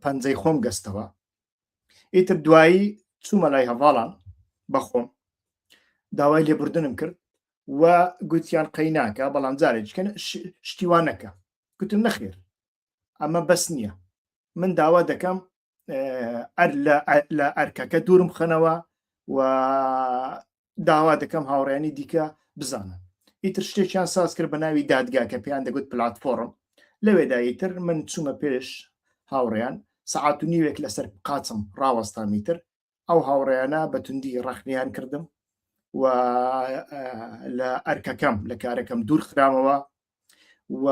پەنجەی خۆم گەستەوە ئیتر دوایی چوومە لای هەواڵان بەخۆم داوای لێبوردنم کرد و گوتیان قەی ناکە بەڵام جارێککەن شتیوانەکە گوتم نەخێر ئەمە بەس نییە من داوا دەکەم ئەر لە ئەرکەکە دوورم خەنەوە و داوا دەکەم هاوڕیانی دیکە بزانن ئیتر شتێکیان ساز کرد بە ناوی دادگا کە پێیان دەگوت پلاتفۆرم لەوێدا ئیتر من چوومە پێش هاوڕیان سەعات و نیوێک لەسەر قاچم ڕاوەستام ئیتر ئەو هاوڕێیانە بە توندی ڕەخنیان کردم و لە ئەرکەکەم لە کارەکەم دوور خرامەوە و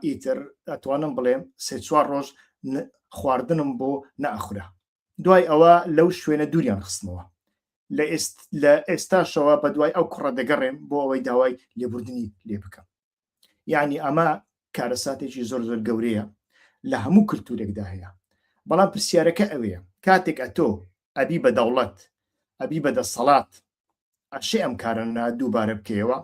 ئیتر ئەتوانم بڵێم سێ چوار ڕۆژ خواردنم بۆ نەئەخورا دوای ئەوە لەو شوێنە دووریان خستمەوە لە ئێستاشەوە بە دوای ئەو کوڕە دەگەڕێم بۆ ئەوەی داوای لێبوردنی لێ بکەم یعنی ئەمە کارەساتێکی زۆر زۆر گەورەیە لە هەموو کللتورێکدا هەیە بەڵام پرسیارەکە ئەوەیە کاتێک ئەتۆ ئەبی بە دەوڵەت ئەبی بە دەسەڵات ئەشێ ئەم کارە دووبارە بکەیەوە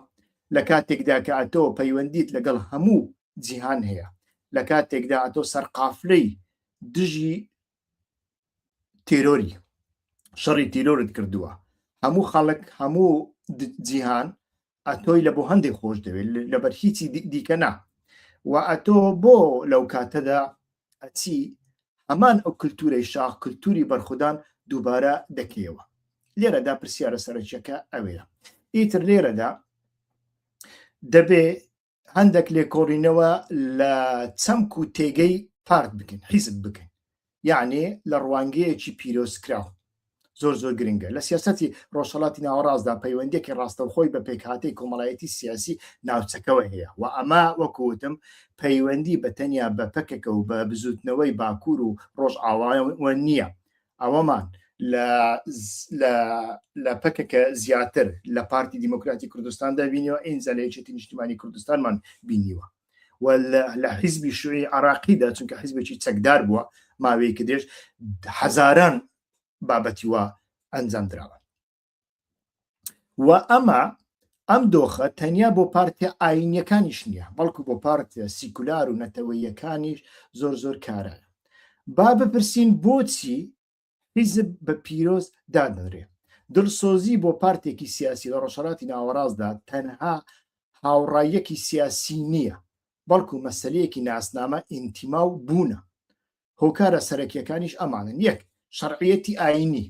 لە کاتێکدا کە ئەتۆ پەیوەندیت لەگەڵ هەموو جیهان هەیە لە کاتێکدا ئەتۆ سەرقافلەی دژی تێرۆری شەڕی تیرۆرت کردووە هەموو خەڵک هەموو جیهان ئەتۆی لە بۆ هەندێک خۆش دەوێت لەبەر هیچی دیکە نا و ئەتۆ بۆ لەو کاتەدا ئەچی هەمان ئەو کللتورەی شاخ کللتوری بەرخودان دووبارە دەکەیەوە لێرەدا پرسیارە سەرەکیەکە ئەوەیە ئیتر لێرەدا دەبێ هەندێک لێکۆڵینەوە لە چەمک و تێگەی پارت بکەین حیزب بکەین یعنی لە ڕوانگەیەکی پیرۆزکراو. زۆر زۆر گرنگە لە سیاسەتی ڕۆژهەڵاتی ناوەڕاستدا پەیوەندیەکی ڕاستەوخۆی بە پێکهاتەی کۆمەڵایەتی سیاسی ناوچەکەوە هەیە و ئەمە وەکو وتم پەیوەندی بە تەنیا بە پەکەکە و بە بزوتنەوەی باکوور و ڕۆژئاواوە نییە ئەوەمان لە لە لە پەکەکە زیاتر لە پارتی دیموکراتی کوردستاندا بینیوە ئینجا لە یەکێتی نیشتیمانی کوردستانمان بینیوە و لە حیزبی شوعی عراقیدا چونکە حیزبێکی چەکدار بووە ماوەیەکی درێژ هەزاران بابەتی وا ئەنجام دراوە و ئەمە ئەم دۆخە تەنیا بۆ پارتە ئاینیەکانیش نییە بەڵکو بۆ پارتە سیکولار و نەتەوەیەکانیش زۆر زۆر کارایە با بپرسین بۆچی حیزب بە پیرۆز دادەنرێ دڵسۆزی بۆ پارتێکی سیاسی لە ڕۆژهەڵاتی ناوەڕاستدا تەنها هاوڕاییەکی سیاسی نییە بەڵکو مەسەلەیەکی ناسنامە ئینتیما و بوونە هۆکارە سەرەکیەکانیش ئەمانەن، یەک. شەرعیەتی ئایینی،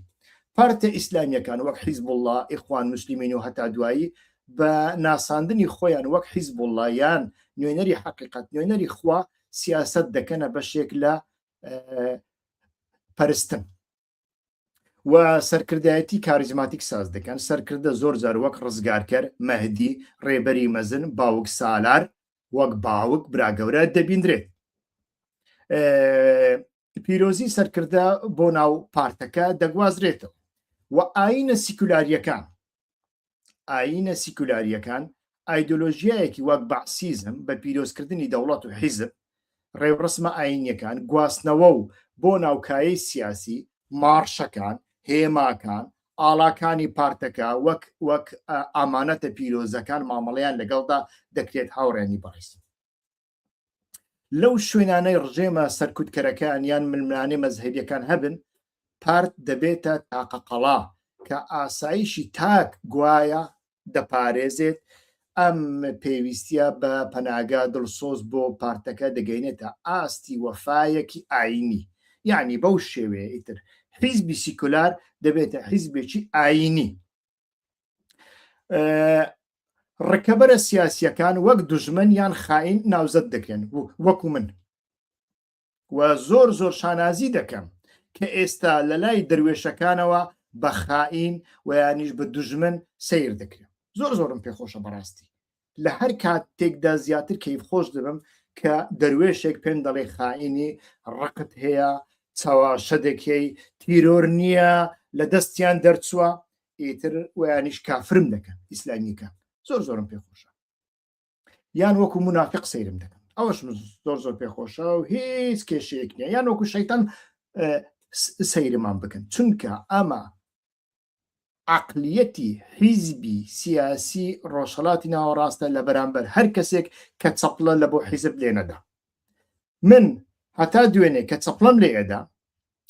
پارتە ئیسلامیەکان وەک حیزبوڵڵا، ئیخوان موسلیمین و هەتا دوایی بە ناساندنی خۆیان وەک حیزبوڵڵا یان نوێنەری حەقیقەت، نوێنەری خوا، سیاسەت دەکەنە بەشێک لە پەرستن و سەرکردایەتی کاریزماتیک ساز دەکەن، سەرکردە زۆر جار وەک ڕزگارکەر، مەهدی، ڕێبەری مەزن، باوک سالار، وەک باوک براگەورە دەبیندرێت. پیرۆزی سەرکردە بۆ ناو پارتەکە دەگوازرێتەوە و ئاینە سیکولاریەکان ئاینە سیکولاریەکان ئایدۆلۆژیایەکی وەک بەعسیزم بە پیرۆزکردنی دەوڵەت و حیزب ڕێوڕسمە ئاینیەکان گواستنەوە و بۆ ناوکایەی سیاسی ماڕشەکان هێماکان ئاڵاکانی پارتەکە وەک وەک ئامانەتە پیرۆزەکان مامەڵەیان لەگەڵدا دەکرێت هاوڕێنی بەڕێز لەو شوێنانەی ڕژێمە سەرکوتکەرەکان یان ململانێ مەزهەبیەکان هەبن پارت دەبێتە تاقە قەڵا کە ئاسایشی تاک گوایە دەپارێزێت ئەم پێویستیە بە پەناگا دڵسۆز بۆ پارتەکە دەگەینێتە ئاستی وەفایەکی ئاینی یعنی بەو شێوەیە ئیتر حیزبی سیکولار دەبێتە حیزبێکی ئاینی ڕکەبەرە سیاسیەکان وەک دوژمن یان خائین ناوزەد دەکرێن وەکو من و زۆر زۆر شانازی دەکەم کە ئێستا لە لای دەروێشەکانەوە بە خائین و یانیش بە دوژمن سیر دەکرێن زۆر زۆرم پێخۆشە بەڕاستی لە هەر کاتێکدا زیاتر کەیف خۆش دەبم کە دەروێشێک پێم دەڵێ خائینی ڕقت هەیە چەواشە دەکەی تیرۆر نییە لە دەستیان دەرچووە ئیتر ویانیش کافرم دەکەن ئیسلامیەکان زۆر زۆرم پێخۆشە یان وەکو منافق سەیرم دەکەن ئەوەش زۆر زۆر پێخۆشە و هیچ کێشەیەک نییە یان وەکو شەیتان سەیرمان بکەن چونکە ئەمە عەقلیەتی حیزبی سیاسی ڕۆژهەڵاتی ناوەڕاستە لە بەرامبەر هەر کەسێک کە چەپڵە لە بۆ حیزب لێنەدا. من هەتا دوێنێ کە چەپڵەم لێ ئەدا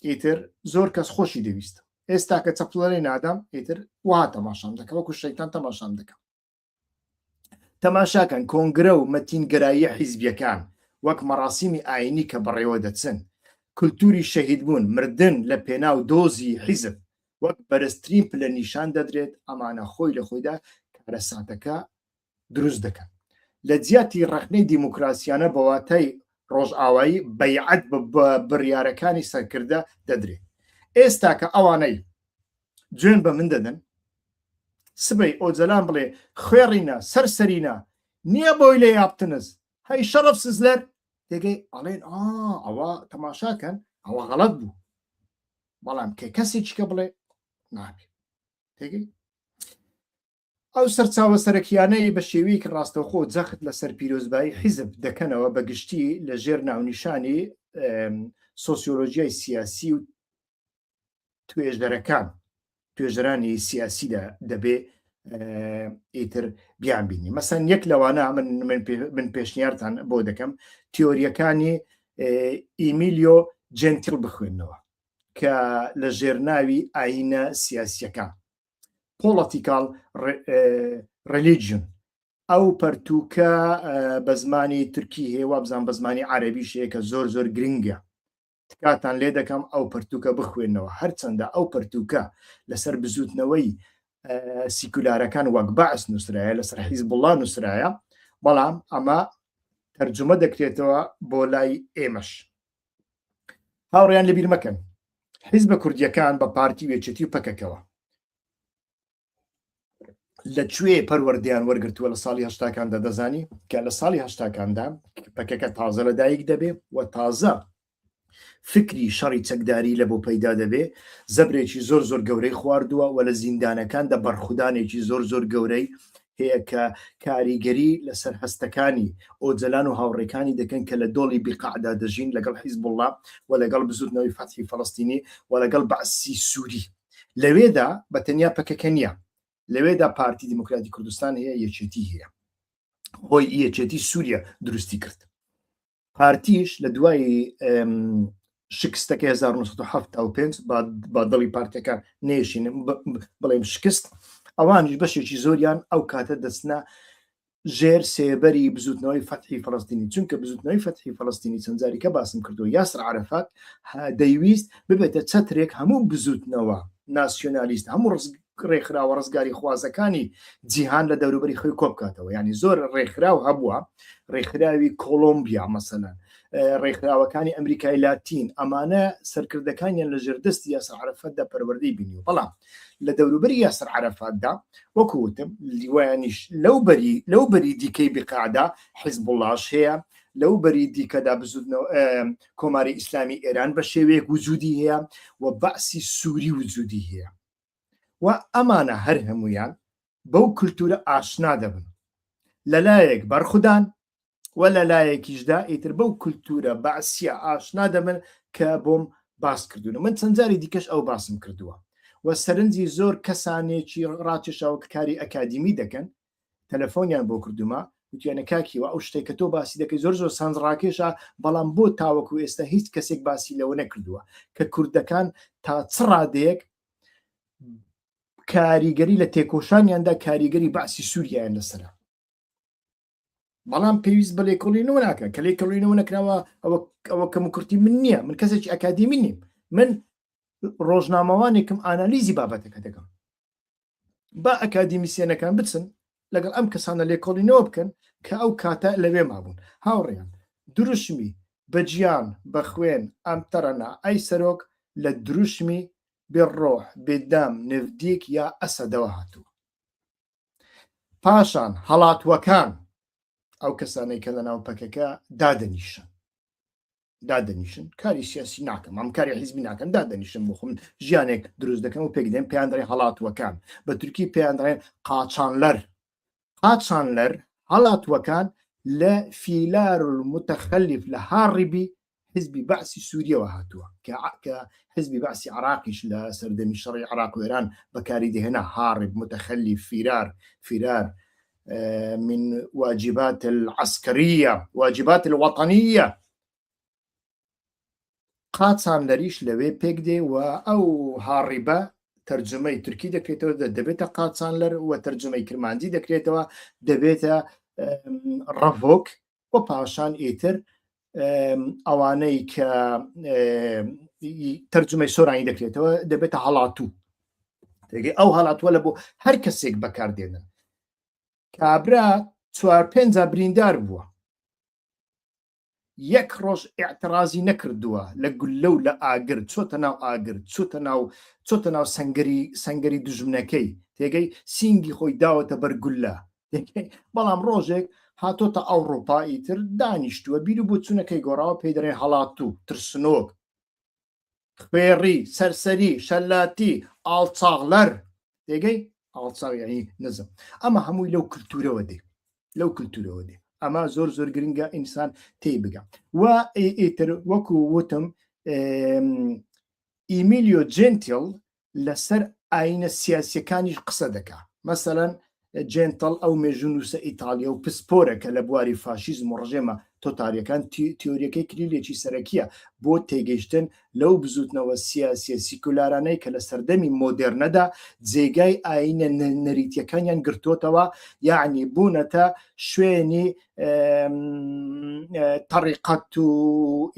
ئیتر زۆر کەس خۆشی دەویستم. ئێستا کە چەپڵە لێ نادەم ئیتر وەها تەماشام دەکە وەکو شەیتان تەماشام دەکە. تەماشاکەن کۆنگرە و مەتینگەراییە حیزبیەکان وەک مەڕاسیمی ئاینی کە بەڕێوە دەچن، کولتوری شەهیدبوون، مردن لە پێناو دۆزی حیزب وەک بەرزترین پلە نیشان دەدرێت، ئەمانە خۆی لە خۆیدا کارەساتەکە دروست دەکەن. لە جیاتی ڕەخنەی دیموکراسیانە بە واتای ڕۆژئاوایی بەیعەت بە بڕیارەکانی سەرکردە دەدرێت. ئێستا کە ئەوانەی جوێن بە من دەدەن سبەی ئۆجەلان بڵێ خوێڕینە سەر سەرینە نییە بۆی لێ یاپتنز هەی شەڕف سزلەر تێگەی ئەڵێن ئا ئەوە تەماشاکەن ئەوە غەڵەت بوو بەڵام کە کەسێکی کە بڵێ نابێ تێگەی ئەو سەرچاوە سەرەکیانەی بە شێوەیەکی ڕاستەوخۆ جەخت لەسەر پیرۆزبایی حیزب دەکەنەوە بە گشتی لە ژێر ناونیشانی سۆسیۆلۆژیای سیاسی و توێژەرەکان توێژەرانی سیاسیدا دەبێ ئیتر بیان بینی مەسەن یەک لەوانە من من پێشنیارتان بۆ دەکەم تیۆریەکانی ئیمیلیۆ جنتیل بخوێنەوە کە لە ژێرناوی ئاینە سیاسیەکان Political Religion ئەو پەرتووکە بە زمانی تورکی هەیە وابزان بە زمانی عەربیش هەیە کە زۆر زۆر گرنگە تکاتان لێ دەکەم ئەو پەرتووکە بخوێنەوە هەرچەندە ئەو پەرتووکە لەسەر بزوتنەوەی سیکولارەکان وەک بەعس نووسرایە لەسەر حیزبوڵڵا نووسرایە بەڵام ئەمە تەرجمە دەکرێتەوە بۆ لای ئێمەش هاوڕیان لەبیر مەکەن. حیزبە کوردیەکان بە پارتی و یەکێتی و پەکەکەوە لە کوێ پەروەردەیان وەرگرتووە لە ساڵی هەشتاکاندا دەزانی کە لە ساڵی هەشتاکاندا پەکەکە تازە لەدایک دەبێ و تازە فکری شەڕی چەکداری لە بۆ پەیدا دەبێ زەبرێکی زۆر زۆر گەورەی خواردووە و لە زیندانەکاندا بەرخودانێکی زۆر زۆر گەورەی هەیە کە کاریگەری لەسەر هەستەکانی ئۆجەلان و هاوڕێکانی دەکەن کە لە دۆڵی بیقاعدا دەژین لەگەڵ حیزبوڵڵا و لەگەڵ بزوتنەوەی فەتحی فەڵەستینی و لەگەڵ بەعسی سووری. لەوێدا بە تەنیا پەکەکە نییە، لەوێدا پارتی دیموکراتی کوردستان هەیە، یەکێتی هەیە. خۆی یەکێتی سووریا دروستی کرد. پارتیش لە دوای شکستەکەی 1975 با دڵی پارتەکە نێشینم بڵێم شکست ئەوانیش بەشێکی زۆریان ئەو کاتە دەچنە ژێر سێبەری بزوتنەوەی فەتحی فەڵەستینی چونکە بزوتنەوەی فەتحی فەڵەستینی چەند جاریکە باسم کردو یاسر عرفات دەیویست ببێتە چەترێک هەموو بزوتنەوە ناسیۆنالیست هەموو ڕێکخراوە ڕزگاری خوازەکانی جیهان لە دەوروبەری خۆی کۆبکاتەوە یعنی زۆر ڕێکخراو هەبووە ڕێکخراوی کۆلۆمبیا مەسەلەن ڕێکخراوەکانی ئەمریکای لاتین ئەمانە سەرکردەکانیان لە ژێردەستی یاسر عرفاتدا پەروەردەی بینی بەڵام لە دەوروبەری یاسر عرفاتدا وەکو وتم لیوایانیش لەو بەری لەو بەری دیکەی بقاعدا حزبوڵاش هەیە لەو بەری دیکەدا بزودنەوە کۆماری ئیسلامی ئێران بە شێوەیەک وجودی هەیە و بەعسی سووری وجودی هەیە و ئەمانە هەر هەمویان بەو کولتورە ئاشنا دەبن لەلایەک بەرخودان و لەلایەکیشدا ئیتر بەو کولتورە بەعسیە ئاشنا دەبن کە بۆم باس کردوون من چەند جاری دیکەش ئەو باسم کردووە و سەرنجی زۆر کەسانێکی ڕاکێشاوە کە کاری ئەکادیمی دەکەن تەلەفۆنیان بۆ کردومە وتیانە کاک هیوا ئەو شتێک کە تۆ باسی دەکەی زۆر زۆر سانج ڕاکێشە بەڵام بۆ تاوەکو ئێستا هیچ کەسێک باسی لەوە نەکردووە کە کوردەکان تا چ ڕادەیەک کاریگەری لە تێکۆشانیاندا کاریگەری بەعسی سووریایان لەسرە بەڵام پێویست بە لێکۆڵینەوە ناکە کە لێکۆڵینەوە نەکراوە ئەوە ئەوە کەم و کورتی من نییە من کەسێکی ئەکادیمی نیم من ڕۆژنامەوانێکم ئانالیزی بابەتەکە دەکەم با ئەکادیمیسیەنەکان بچن لەگەڵ ئەم کەسانە لێکۆڵینەوە بکەن کە ئەو کاتە لەوێ مابوون هاوڕێیان دروشمی بەجیان بەخوێن ئەم تەرەنا ئەی سەرۆک لە دروشمی بالروح بالدم نفدیک یا ئەسەدەوە هاتووە پاشان هەڵاتوەکان ئەو کەسانەی کە لەناو پەکەکە دادەنیشن دادەنیشن کاری سیاسی ناکەم ئەم کاری حیزبی ناکەم دادەنیشم بۆ خۆم ژیانێک دروست دەکەم و پێک دێن پێیان دەڵێن هەڵاتوەکان بە تورکی پێیان دەڵێن قاچانلەر قاچانلەر هەڵاتوەکان لە فیلار المتخلف لە هاڕیبی حزبی بەعسی سووریەوە هاتووە کە حزبی بەعسی عراقیش لە سەردەمی شەڕی عراق و ئێران بەکاری دەهێنا هاڕب متخلف فیرار فیرار من واجبات العسكرية واجبات الوطنية قاچانلەریش لەوێ پێک دێ و ئەو هاڕیبە تەرجمەی تورکی دەکرێتەوە دەبێتە قاچانلەر و تەرجمەی کرمانجی دەکرێتەوە دەبێتە ڕەڤۆک و پاشان ئیتر ئەوانەی کە تەرجمەی سۆرانی دەکرێتەوە دەبێتە هەڵاتوو ئەو هەڵاتوە لە بۆ هەر کەسێک بەکاردێنن کابرا چوار پێنج بریندار بووە یەک ڕۆژ ئیعتڕازی نەکردووە لە گوللە و لە ئاگر چۆتە ناو ئاگر چۆتە ناو چۆتە ناو سەنگەری سەنگەری دوژمنەکەی تێگەی سینگی خۆی داوەتە بەر گوللە بەڵام ڕۆژێک هاتۆتە ئەوڕۆپا ئیتر دانیشتووە بیر و بۆچوونەکەی گۆڕاوە پێی دەڵێن هەڵاتوو ترسنۆک خوێڕی، سەرسەری، شەلاتی، ئاڵچاغلەر، تێگەی؟ ئاڵچاغ یعنی نزم. ئەمە هەمووی لەو کلتورەوە دێ، لەو کلتورەوە دێ. ئەمە زۆر زۆر گرنگە ئینسان تێی بگا. و ئیتر وەکو وتم ئیمیلیۆ جێنتیل لەسەر ئاینە سیاسیەکانیش قسە دەکا مەسەلەن جێنتڵ ئەو مێژوونووسە ئیتاڵیە و پسپۆرە کە لە بواری فاشیزم و ڕژێمە تۆتاریەکان تیۆریەکەی کلیلێکی سەرەکیە بۆ تێگەیشتن لەو بزوتنەوە سیاسیە سیکولارانەی کە لە سەردەمی مۆدێرنەدا جێگای ئاینە نەریتیەکانیان گرتۆتەوە یەعنی بوونەتە شوێنی تەڕیقەت و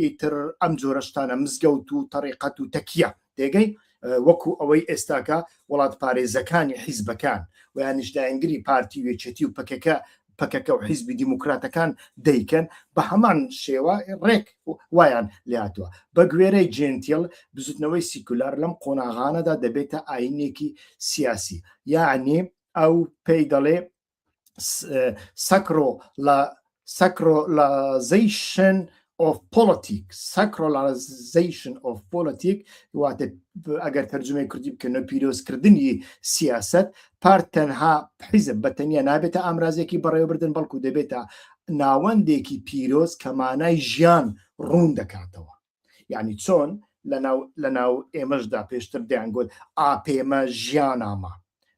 ئیتر ئەم جۆرە شتانە مزگەوت و تەڕیقەت و تەکیە تێگەی وەکو ئەوەی ئێستاکە وڵاتپارێزەکانی حیزبەکان و یانیش لایەنگری پارتی و یەکێتی و پەکەکە. پەکەکە و حیزبی دیموکراتەکان دەیکەن بە هەمان شێوە ڕێک وایان لێهاتووە. بە گوێرەی جێنتیڵ بزوتنەوەی سیکولار لەم قۆناغانەدا دەبێتە ئاینێکی سیاسی یەعنی ئەو پێی دەڵێ sacro la sacralization of politic sacralization of politic واتە ئەگەر تەرجمەی کوردی بکەنەوە پیرۆزکردنی سیاست پارت تەنها حیزب بە تەنیا نابێتە ئامرازێکی بەڕێوەبردن بەڵکو دەبێتە ناوەندێکی پیرۆز کە مانای ژیان ڕوون دەکاتەوە یعنی چۆن لەناو لەناو ئێمەشدا پێشتر دەیانگوت ئاپێمە ژیانامە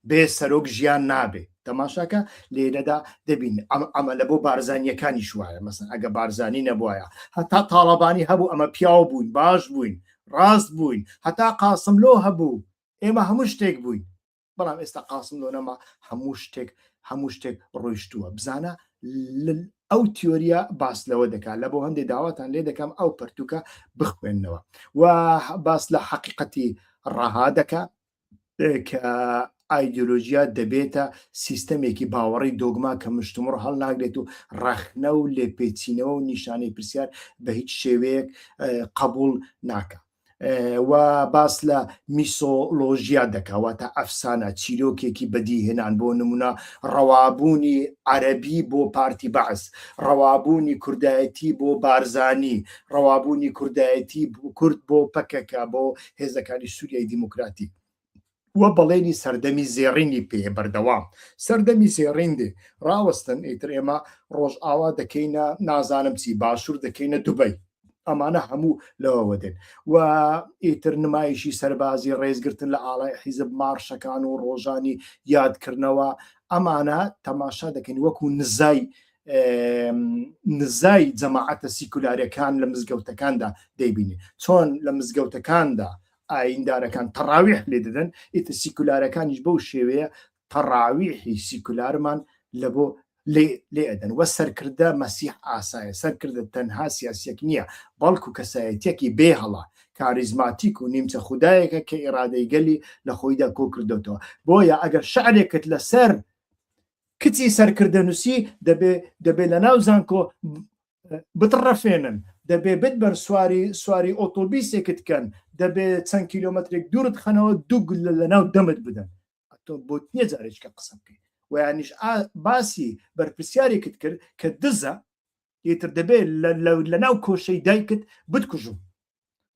بێ سەرۆک ژیان نابێ تەماشاکە لێرەدا دەبین ئەمە لە بۆ بارزانیەکانیش وایە مەسن ئەگە بارزانی نەبواە هەتا تاڵەبانی هەبوو ئەمە پیاو بووین باش بووین ڕاست بووین هەتا قاسم لۆ هەبوو ئێمە هەموو شتێک بووین بەڵام ئێستا قاسم لۆ نەما هەموو شتێک هەموو شتێک ڕۆیشتووە بزانە ئەو تیۆریە باس لەوە دەکات لە بۆ هەندێک داواتان لێ دەکەم ئەو پەرتوکە بخوێننەوە و باس لە حەقیقەتی ڕەها دەکات کە ئایدۆلۆژیا دەبێتە سیستەمێکی باوەڕی دۆگما کە مشتومڕ هەڵناگرێت و ڕەخنە و لێپێچینەوە و نیشانەی پرسیار بە هیچ شێوەیەک قبول ناکە. و باس لە میسۆلۆژیا دەکا واتە ئەفسانە چیرۆکێکی بەدیهێنان بۆ نمونە ڕەوابوونی عەرەبی بۆ پارتی بەعس ڕەوابوونی کوردایەتی بۆ بارزانی ڕەوابوونی کوردایەتی کورد بۆ پەکەکە بۆ هێزەکانی سووریای دیموکراتی و بەڵێنی سەردەمی زێڕینی پێ بەردەوام سەردەمی زێڕین دێ ڕاوەستن ئیتر ئێمە ڕۆژئاوا دەکەینە نازانم چی باشوور دەکەینە دوبەی ئەمانە هەموو لەوەوە دێن و ئیتر نمایشی سەربازی ڕێزگرتن لە ئاڵای حیزب مارشەکان و ڕۆژانی یادکردنەوە ئەمانە تەماشا دەکەین وەکو نزای نزای جەماعەتە سیکولارەکان لە مزگەوتەکاندا دەیبینی چۆن لە مزگەوتەکاندا ئایندارەکان تەڕاویح لێ دەدەن ئیتر سیکولارەکانیش بەو شێوەیە تەڕاویحی سیکولارمان لە بۆ لێ لێ ئەدەن وە سەرکردە مەسیح ئاسایە سەرکردە تەنها سیاسیەک نییە بەڵکو کەسایەتیەکی بێ هەڵە کاریزماتیک و نیمچە خودایەکە کە ئیرادەی گەلی لە خۆیدا کۆکردۆتەوە بۆیە ئەگەر شعرێکت لەسەر کچی سەرکردە نووسی دەبێ دەبێ لە ناو زانکۆ بتڕەفێنن دەبێ بت بەر سواری سواری ئۆتۆبیسێکت کەن دەبێ چەند کیلۆمەترێک دوورت خەنەوە دوو گولە لە ناو دەمت بدەن ئەتۆ بۆت نییە جارێکە قسە بکەیت ویانیش باسی بەرپرسیارێکت کرد کە دزە ئیتر دەبێت لە ناو کۆشەی دایکت بتکوژم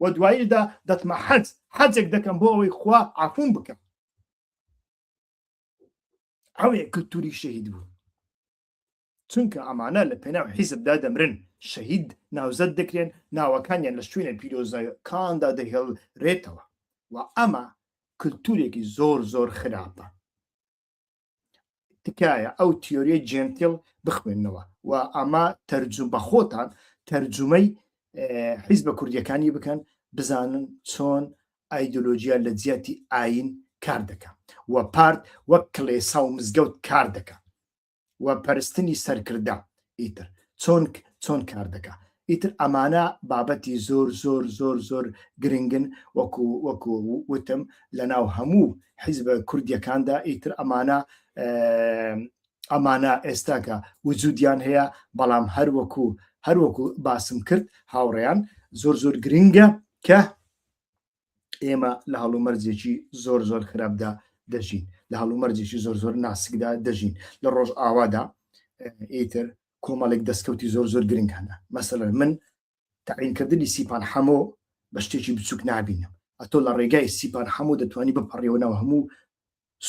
و دواییدا دەتمە حەج حەجێک دەکەم بۆ ئەوەی خوا عفوم بکە ئەوەیە کلتوری شەهید بوو چونکە ئەمانە لە پێناو حیزبدا دەمرن، شەهید ناوزەد دەکرێن، ناوەکانیان لە شوێنە پیرۆزەکاندا دەهێڵرێتەوە و ئەمە کلتورێکی زۆر زۆر خراپە. تکایە ئەو تیۆریەی جێنتیڵ بخوێننەوە و ئەمە تەرجوم بە خۆتان تەرجومەی حیزبە کوردیەکانی بکەن بزانن چۆن ئایدۆلۆژیا لە جیاتی ئاین کار دەکا و پارت وەک کڵێسا و مزگەوت کار دەکا. و پەرستنی سەرکردە ئیتر چۆن چۆن کار دەکا ئیتر ئەمانە بابەتی زۆر زۆر زۆر زۆر گرنگن وەکو وەکو وتم لە ناو هەموو حیزبە کوردیەکاندا ئیتر ئەمانە ئەمانە ئێستاکە وجودیان هەیە بەڵام هەروەکو هەروەکو باسم کرد هاوڕێیان زۆر زۆر گرنگە کە ئێمە لە هەڵومەرجێکی زۆر زۆر خراپدا دەژین لە هەڵومەرجێکی زۆر زۆر ناسکدا دەژین لە ڕۆژ ئاوادا ئیتر کۆمەڵێک دەستکەوتی زۆر زۆر گرنگ هەنە مەسەلەن من تەعینکردنی سیپان حەمۆ بە شتێکی بچوک نابینم ئەتۆ لە ڕێگای سیپان حەمۆ دەتوانی بپەڕیەوە ناو هەموو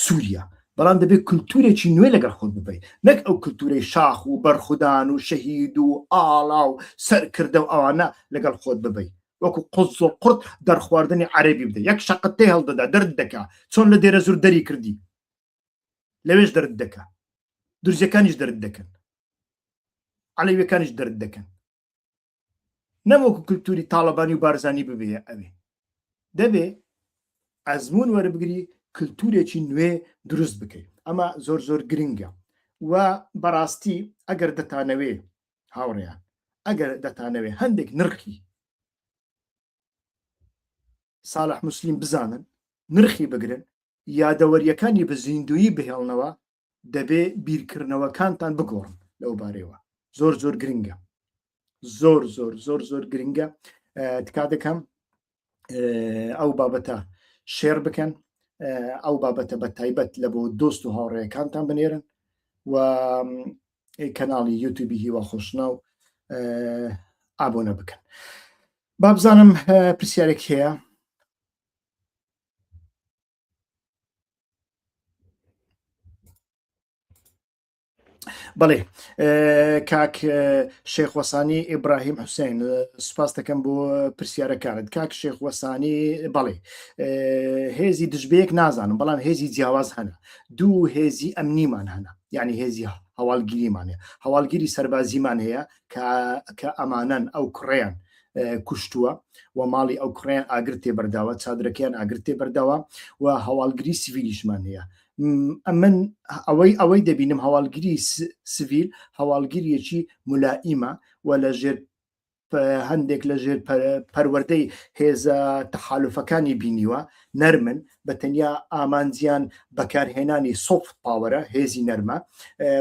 سووریا، بەڵام دەبێت کولتوورێکی نوێ لەگەڵ خۆت ببەی، نەک ئەو کولتوورەی شاخ و بەرخودان و شەهید و ئاڵا و سەرکردە و ئەوانە لەگەڵ خۆت ببەی، وەکو قوزڵقورت دەرخواردنی عەرەبی بدە، یەک شەقت تێ هەڵدەدا دەرت دەکا، چۆن لە دێرەزوور دەری کردی لەوێش دەرت دەکا، دورزیەکانیش دەرت دەکەن، عەلەویەکانیش دەرت دەکەن. نەوەکو کلتوری تاڵەبانی و بارزانی ببێ ئەوێ دەبێ ئەزمون وەربگری کلتورێکی نوێ دروست بکەیت ئەمە زۆر زۆر گرنگە و بەڕاستی ئەگەر دەتانەوێ هاوڕێیان ئەگەر دەتانەوێ هەندێک نرخی ساڵح مسلیم بزانن نرخی بگرن یادەوەریەکانی بە زیندویی بهێڵنەوە دەبێ بیرکردنەوەکانتان بگۆڕن. لەو بارەوە زۆر زۆر گرنگە زۆر زۆر زۆر زۆر گرنگە تکا دەکەم ئەو بابەتە share بکەن ئەو بابەتە بە تایبەت لە بۆ دۆست و هاوڕێەکانتان بنێرن و کەناڵی یوتیوبی هیوا خۆشناو ئابۆنە بکەن بابزانم پرسیارێک هەیە بەڵێ کاک شێخ وەسانی ئیبراهیم حوسێن سوپاس دەکەم بۆ پرسیارەکانت کاک شێخ وەسانی بەڵێ هێزی دژبەیەک نازانم بەڵام هێزی جیاواز هەنە دوو هێزی ئەمنیمان هەنە یعنی هێزی هەواڵگیریمان هەیە هەواڵگیری سەربازیمان هەیە کە ئەمانەن ئەو کوڕیان کوشتووە و ماڵی ئەو کوڕیان ئاگر تێبەرداوە چادرەکەیان ئاگر تێبەرداوە و هەواڵگری سیڤیلیشمان هەیە ئەمن ئەوەی ئەوەی دەبینم هەواڵگری سڤیل هەواڵگریەکی مولائیمە و لە ژێر هەندێک لە ژێر پەروەردەی هێزە تەحالفەکانی بینیوە نەرمن بە تەنیا ئامانجیان بەکارهێنانی soft power ە هێزی نەرمە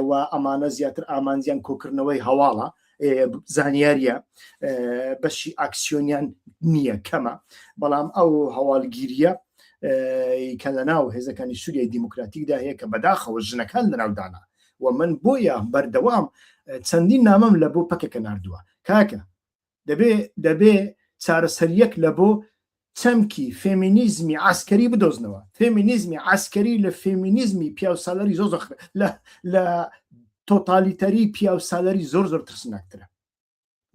و ئەمانە زیاتر ئامانجیان کۆکردنەوەی هەواڵە زانیاریە بەشی ئاکسیۆنیان نییە کەمە بەڵام ئەو هەواڵگیریە کە لە ناو هێزەکانی سووریای دیموکراتیکدا هەیە کە بەداخەوە ژنەکان لەناودانە و من بۆیە بەردەوام چەندین نامەم لە بۆ پەکەکە نردووە کاکە دەبێ دەبێ چارەسەریەک لە بۆ چەمکی فێمینیزمی عسکەری بدۆزنەوە فێمینیزمی عسکەری لە فێمینیزمی پیاوسالاری زۆر زۆر لە لە تۆتالیتەری پیاوسالاری زۆر زۆر ترسناکترە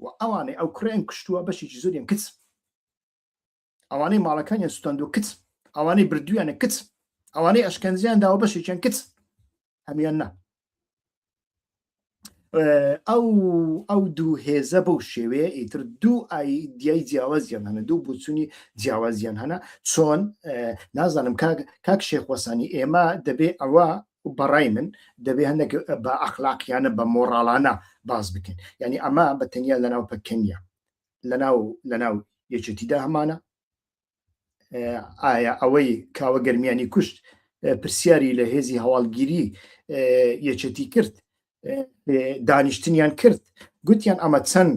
و ئەوانەی ئەو کوڕیان کوشتووە بەشێکی زۆریان کچ ئەوانەی ماڵەکانیان سوتاندووە کچ ئەوانەی بردویانە کچ ئەوانەی ئەشکەنجیان داوە بەشێکیان کچ هەمیان نا ئەو ئەو دوو هێزە بەو شێوەیە ئیتر دوو ئایدیای جیاوازیان هەنە دوو بچوونی جیاوازیان هەنە چۆن نازانم کاک کاک شێخوەسانی ئێمە دەبێ ئەوە بەڕای من دەبێ هەندێک بە ئەخلاقیانە بە مۆڕاڵانە باز بکەین یعنی ئەمە بە تەنیا لەناو پەککە نییە لەناو لەناو یەکێتیدا هەمانە ئایا ئەوەی کاوە گەرمیانی کوشت پرسیاری لە هێزی هەواڵگیری یەکێتی کرد دانیشتنیان کرد گوتیان ئەمە چەند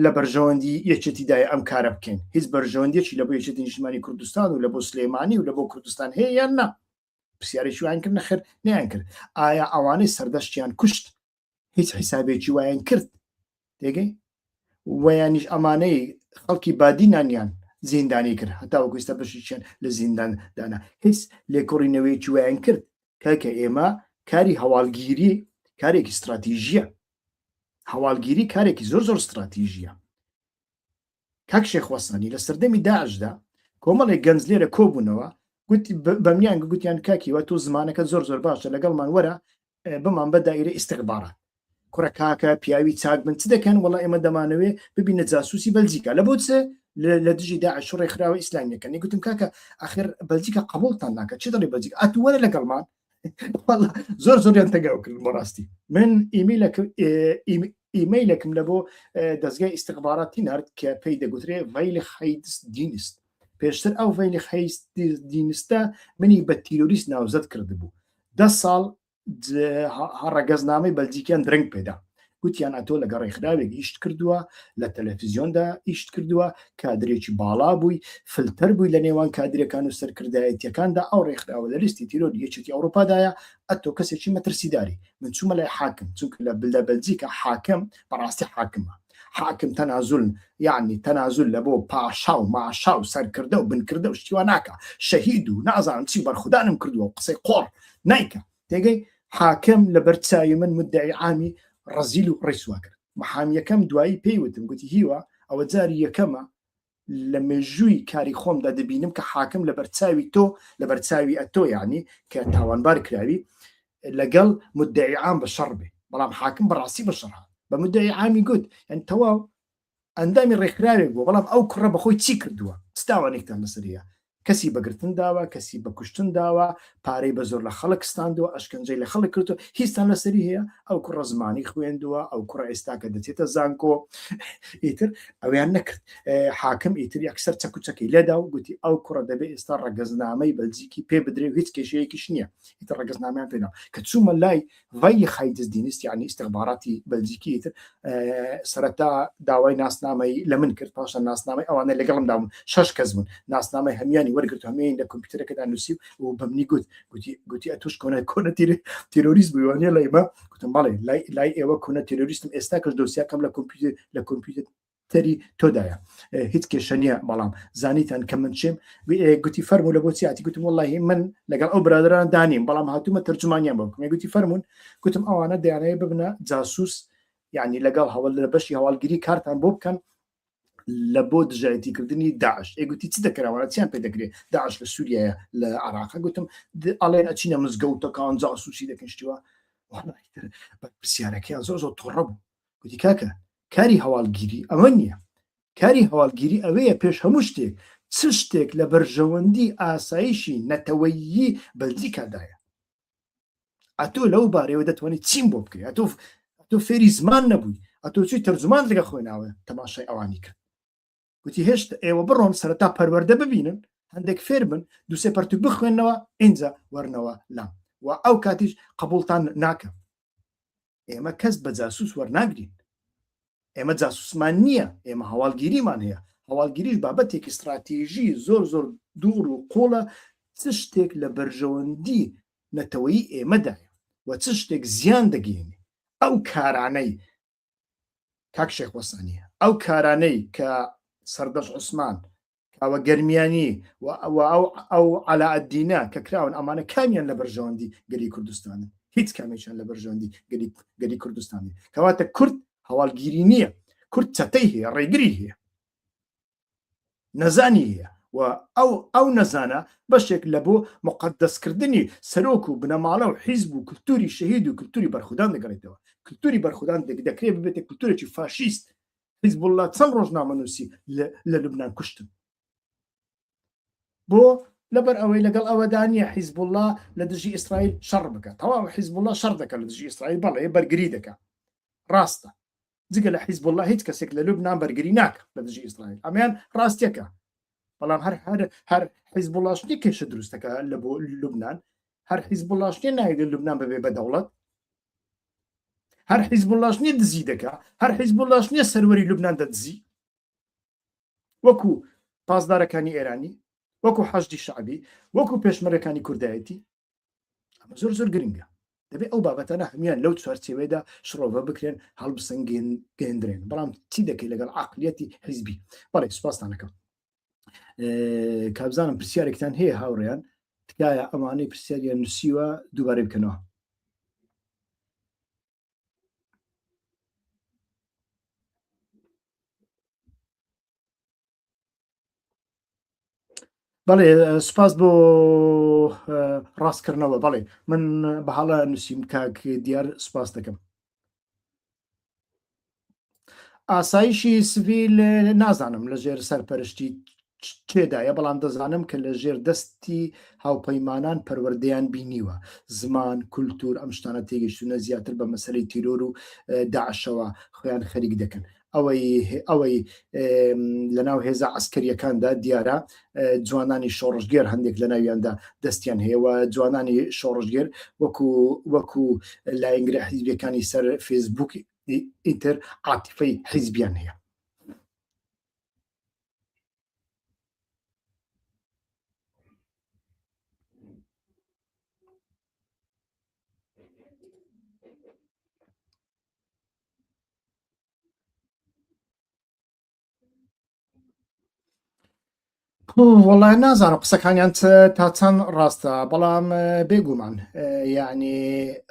لە بەرژەوەندی یەکێتیدای ئەم کارە بکەین هیچ بەرژەوەندیەکی لە بۆ یەکێتی نیشتمانی کوردستان و لە بۆ سلێمانی و لە بۆ کوردستان هەیە یان نا پرسیارێکی وایان کرد نەخێر نیان کرد ئایا ئەوانەی سەردەشتیان کوشت هیچ حیسابێکی وایان کرد تێگەی ویانیش ئەمانەی خەڵکی بادینانیان زیندانی کرد هەتاوەکو ئێستا بەشێکیان لە زیندان دانا هیچ لێکۆڵینەوەیەکی وایان کرد کاکە ئێمە کاری هەواڵگیری کارێکی استراتیژیە هەواڵگیری کارێکی زۆر زۆر استراتیژیە کاک شێخ وەسانی لە سەردەمی داعشدا کۆمەڵێک گەنج لێرە کۆبوونەوە گوتی بەمیان گوتیان کاکی وە تۆ زمانەکە زۆر زۆر باشە لەگەڵمان وەرە بمان بە دایرە ئیستخبارات کوڕە کاکە پیاوی چاک بن چ دەکەن وەڵا ئێمە دەمانەوێ ببینە جاسوسی بەلجیکا لە بۆ چ لە دژی داعش و ڕێکخراوە ئیسلامیەکە گوتم کاکە ئاخر بەلجیکا قبوڵتان ناکە چ دەڵێ بەلجیکا ئەتو وەرە لەگەڵمان زۆر زۆریان تەگاو کرد بەڕاستی من ئیمەیلێکم لە بۆ دەستگای ئیستخباراتی نارد کە پێی دەگوترێ Veiligheidsdienst پێشتر ئەو Veiligheidsdienst ە منی بە تیرۆریست ناوزەد کردبوو دە ساڵ ڕەگەزنامەی بەلجیکیان درەنگ پێدا گوتیان ئەتۆ لەگە ڕێکخراوێک ئیشت کردووە لە تەلەفیزیۆندا ئیشت کردووە کادرێکی باڵا بووی فلتەر بووی لە نێوان کادرەکان و سەرکردایەتیەکاندا ئەو ڕێکخراوە لە لیستی تیرۆری یەکێتی ئەوروپادایە ئەتۆ کەسێکی مەترسیداری من چوومە لای حاکم چونکە لە بلە بەلجیکا حاکم بەڕاستی حاکمە حاکم تەنازول یعنی تەنازول لە بۆ پاشا و ماشا و سەرکردە و بنکردە و شتیوا ناکە شەهید و نازانم چی بەرخودانم کردووە و قسەی قۆڕ نیکە تێگەی حاکم لە بەر چاوی من مدعی عامی ڕەزیل و ڕیسوا کرد محامیەکەم دوایی پێی وتم گوتی هیوا ئەوە جاری یەکەمە لە مێژووی کاری خۆمدا دەبینم کە حاکم لە بەرچاوی تۆ لە بەرچاوی ئەتۆ یعنی کە تاوانبار کراوی لەگەڵ مدعی عام بە شەڕ بێ بەڵام حاکم بەڕاستی بە شەڕ هات بە مدعی عامی گوت یعنی تەواو ئەندامی ڕێکخراوێک بووە بەڵام ئەو کوڕە بەخۆی چی کردووە چ تاوانێکتان لەسەریە؟ کەسی بە گرتن داوە، کەسی بە کوشتن داوە، پارەی بە زۆر لە خەڵک ستاندووە، ئەشکەنجەی لە خەڵک کردووە، هیچتان لەسەری هەیە؟ ئەو کوڕە زمانی خوێندووە، ئەو کوڕە ئێستاکە دەچێتە زانکۆ، ئیتر ئەویان نەکرد. حاکم ئیتر یەکسەر چەک و چەکی لێدا و گوتی ئەو کوڕە دەبێ ئێستا ڕەگەزنامەی بەلجیکی پێ بدرێ و هیچ کێشەیەکیش نییە. ئیتر ڕەگەزنامەیان پێدا. کە چوومە لای Veiligheidsdienst یعنی ئیستخباراتی بەلجیکی ئیتر سەرەتا داوای ناسنامەی لە من کرد پاشان ناسنامەی ئەوانە لەگەڵم داون شەش کەس بوون ناسنامەی هەمیانی وەرگرت هەمیان لە کۆمپیوتەرەکەدا نووسی و بەمنی گوت گوتی گوتی ئەتوش کۆنە کۆنە تیرۆریست بووی وانە لای مە گوتم بەڵێ لای لای ئێوە کۆنە تیرۆریستم ئێستا کەش دۆسیاکەم لە کۆمپیوتەر لە کۆمپیوتەر تەری تۆدایە هیچ کێشە نییە بەڵام زانیتان کە من چێم گوتی فەرموو لە بۆچی هاتی گوتم وەڵی من لەگەڵ ئەو برادران دانیم بەڵام هاتوومە تەرجمانیان بۆ بکەم گوتی فەرمونون گوتم ئەوانە دەیانەوێت ببنە جاسوس یعنی لەگەڵ هەوڵ لە بەشی هەواڵگیری کارتان بۆ بکەن لە بۆ دژایەتیکردنی داعش ئێگوتی چ دەکراوانە چیان پێ دەکرێت داعش لە سووریایە لە عراقە گوتم ئەڵێن ئەچینە مزگەوتەکان جاسوسی دەکەن شتیوە پرسیارەکەیان زۆر زۆر توڕە بوو گوتی کاکە کاری هەواڵگیری ئەوە نییە. کاری هەواڵگیری ئەوەیە پێش هەموو شتێک چ شتێک لە بەرژەوەندی ئاسایشی نەتەوەیی بەلجیکادایە. ئەتۆ لەو بارەیەوە دەتوانیت چیم بۆ بکەی؟ ئەتۆ ئەتۆ فێری زمان نەبووی، ئەتۆ چووی تەرجومان لەگە خۆێناوە تەماشای ئەوانی کرد. گوتی هێشتا ئێوە بڕۆن سەرەتا پەروەردە ببینن، هەندێک فێر بن، دووسێ پەرتوک بخوێنەوە، ئینجا وەرنەوە لام. و ئەو کاتیش قبوڵتان ناکەم. ئێمە کەس بە جاسوس وەرناگرین ئێمە جاسوسمان نییە ئێمە هەواڵگیریمان هەیە هەواڵگیریش بابەتێکی استراتیژی زۆر زۆر دوور و قوڵە چ شتێک لە بەرژەوەندی نەتەوەی ئێمەدایە و چ شتێک زیان دەگەێنێ ئەو کارانەی کاک شێخ وەسانیە ئەو کارانەی کە سەردەش عوسمان کاوە گەرمیانی و ئەو ئەو عەلائەدینە کە کراون ئەمانە کامیان لە بەرژەوەندی گەلی کوردستانن هیچ کامێکیان لە بەرژەوەندی گەلی گەلی کوردستانی کەواتە کورد هەواڵگیری نییە کورد چەتەی هەیە ڕێگری هەیە نەزانی هەیە و ئەو ئەو نەزانە بەشێک لە بۆ مقدسکردنی سەرۆک و بنەماڵە و حیزب و کللتوری شەهید و کللتوری بەرخودان دەگەڕێتەوە کللتوری بەرخودان دەکرێت ببێتە کللتورێکی فاشیست حیزبوڵڵا چەند ڕۆژنامەنووسی لە لوبناان کوشتن بۆ لەبەر ئەوەی لەگەڵ ئەوەدا نییە حیزبوڵڵا لە دژی ئیسرائیل شەڕ بکە تەواو حیزبوڵڵا شەڕ دەکە لە دژی ئیسرائیل بەڵێ بەرگری دەکە ڕاستە جگە لە حیزبوڵڵا هیچ کەسێک لە لوبناان بەرگری ناکە لە دژی ئیسرائیل ئەمیان ڕاستیەکە بەڵام هەر هەر هەر حیزبوڵڵاش نییە کێشە دروستەکە لە بۆ لوبناان هەر حیزبوڵڵاش نییە نایەوێت لوبناان ببێ بە دەوڵەت هەر حیزبوڵڵاش نییە دزی دەکا هەر حیزبوڵڵاش نییە سەروەری لوبناان دەدزی وەکو پاسدارەکانی ئێرانی وەکو حەشدی شعبی وەکو پێشمەرەکانی کوردایەتی ئەمە زۆر زۆر گرنگە دەبێت ئەو بابەتانە هەموان لەو چوارچێوەیەدا شڕۆڤە بکرێن هەڵبسەنگێندرێن بەڵام چی دەکەی لەگەڵ عقلیەتی حیزبی بەڵێ سوپاستانەکەم کابزانم پرسیارێکتان هەیە هاوڕێیان تکایە ئەمانەی پرسیاریان نووسیوە دووبارەی بکەنەوە بەڵێ سوپاس بۆ ڕاستکردنەوە بەڵێ من بە هەڵە نووسیم کاک دیار سوپاس دەکەم ئاسایشی سڤیل نازانم لە ژێر سەرپەرشتی کێدایە بەڵام دەزانم کە لە ژێر دەستی هاوپەیمانان پەروەردەیان بینیوە زمان کولتور ئەم شتانە تێگەشتونە زیاتر بە مەسەلەی تیرۆر و داعشەوە خۆیان خەریک دەکەن ئەوەی ئەوەی لەناو هێزە عسکەریەکاندا دیارە جوانانی شۆڕشگێر هەندێک لە ناویاندا دەستیان هەیە و جوانانی شۆڕشگێر وەکو وەکو لایەنگرە حیزبەکانی سەر فێسبوک ئیتر عاتیفەی حیزبیان هەیە. وەڵا نازانم قسەکانیان تا چەند ڕاستە بەڵام بێگومان یعنی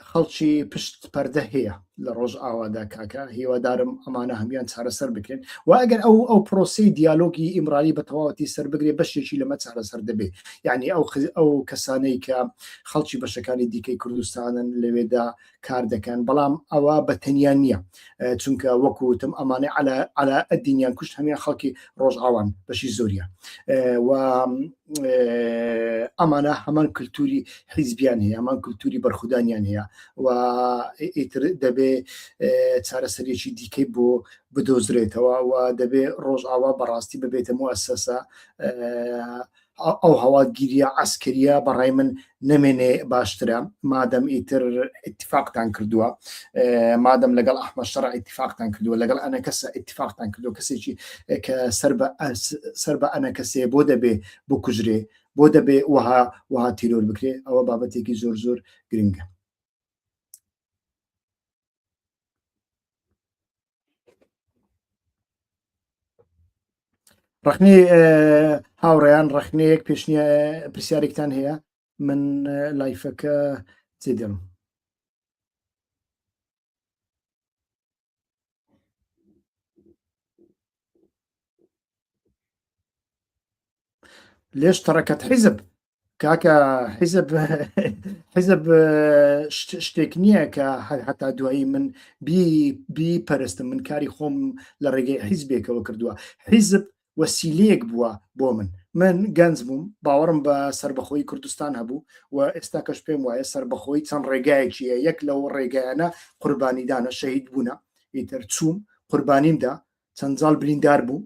خەڵکی پشت پەردە هەیە لە ڕۆژ ئاوادا کاکە هیوادارم ئەمانە هەموان چارەسەر بکرێن و ئەگەر ئەو ئەو پرۆسی دیالۆگی ئیمرالی بە تەواوەتی سەر بگرێ بەشێکی لەمە چارەسەر دەبێ یعنی ئەو ئەو کەسانەی کە خەڵکی بەشەکانی دیکەی کوردستانن لەوێدا کار دەکەن بەڵام ئەوە بە تەنیا نییە چونکە وەکو وتم ئەمانەی عەلا عەلا ئەدینیان کوشت هەمیان خەڵکی ڕۆژئاوان بەشی زۆریان و. ئەمانە هەمان کللتوری حیزبیان هەیە هەمان کللتوری بەرخودانیان هەیە و ئیتر دەبێ چارەسەرێکی دیکەی بۆ بدۆزرێتەوە و دەبێ ڕۆژئاوا بەڕاستی ببێتە موسەسە ئەو هەواگیریە عسکریە بەڕای من نەمێنێ باشترە مادەم ئیتر اتفاقتان کردووە مادەم لەگەڵ ئەحمە شەڕ اتفاقتان کردووە لەگەڵ ئەنە کەسە اتفاقتان کردووە کەسێکی کە سەر بە سەر بە ئەنە کەسێ بۆ دەبێ بکوژرێ بۆ دەبێ وەها وەها تیرۆر بکرێ ئەوە بابەتێکی زۆر زۆر گرنگە. ڕخنەی هاوڕێیان ڕخنەیەک پێشنیە پرسیارێکتان هەیە من لایفەکە جێ دێڵم. لێش تەڕەکەت حیزب کاکە حیزب حیزب شتێک نییە کە هەر هەتا دوایی من بی بی پەرستم من کاری خۆم لە ڕێگەی حیزبێکەوە کردووە حیزب وەسیلەیەک بووە بۆ من من گەنج بووم باوەڕم بە سربەخۆی کوردستان هەبوو و ئێستا کەش پێم وایە سربەخۆی چەند ڕێگایەکیە یەک لەو ڕێگایانە قوربانیدانە شەهید بوونە ئیتر چووم قوربانیمدا چەند جاڵ بریندار بووم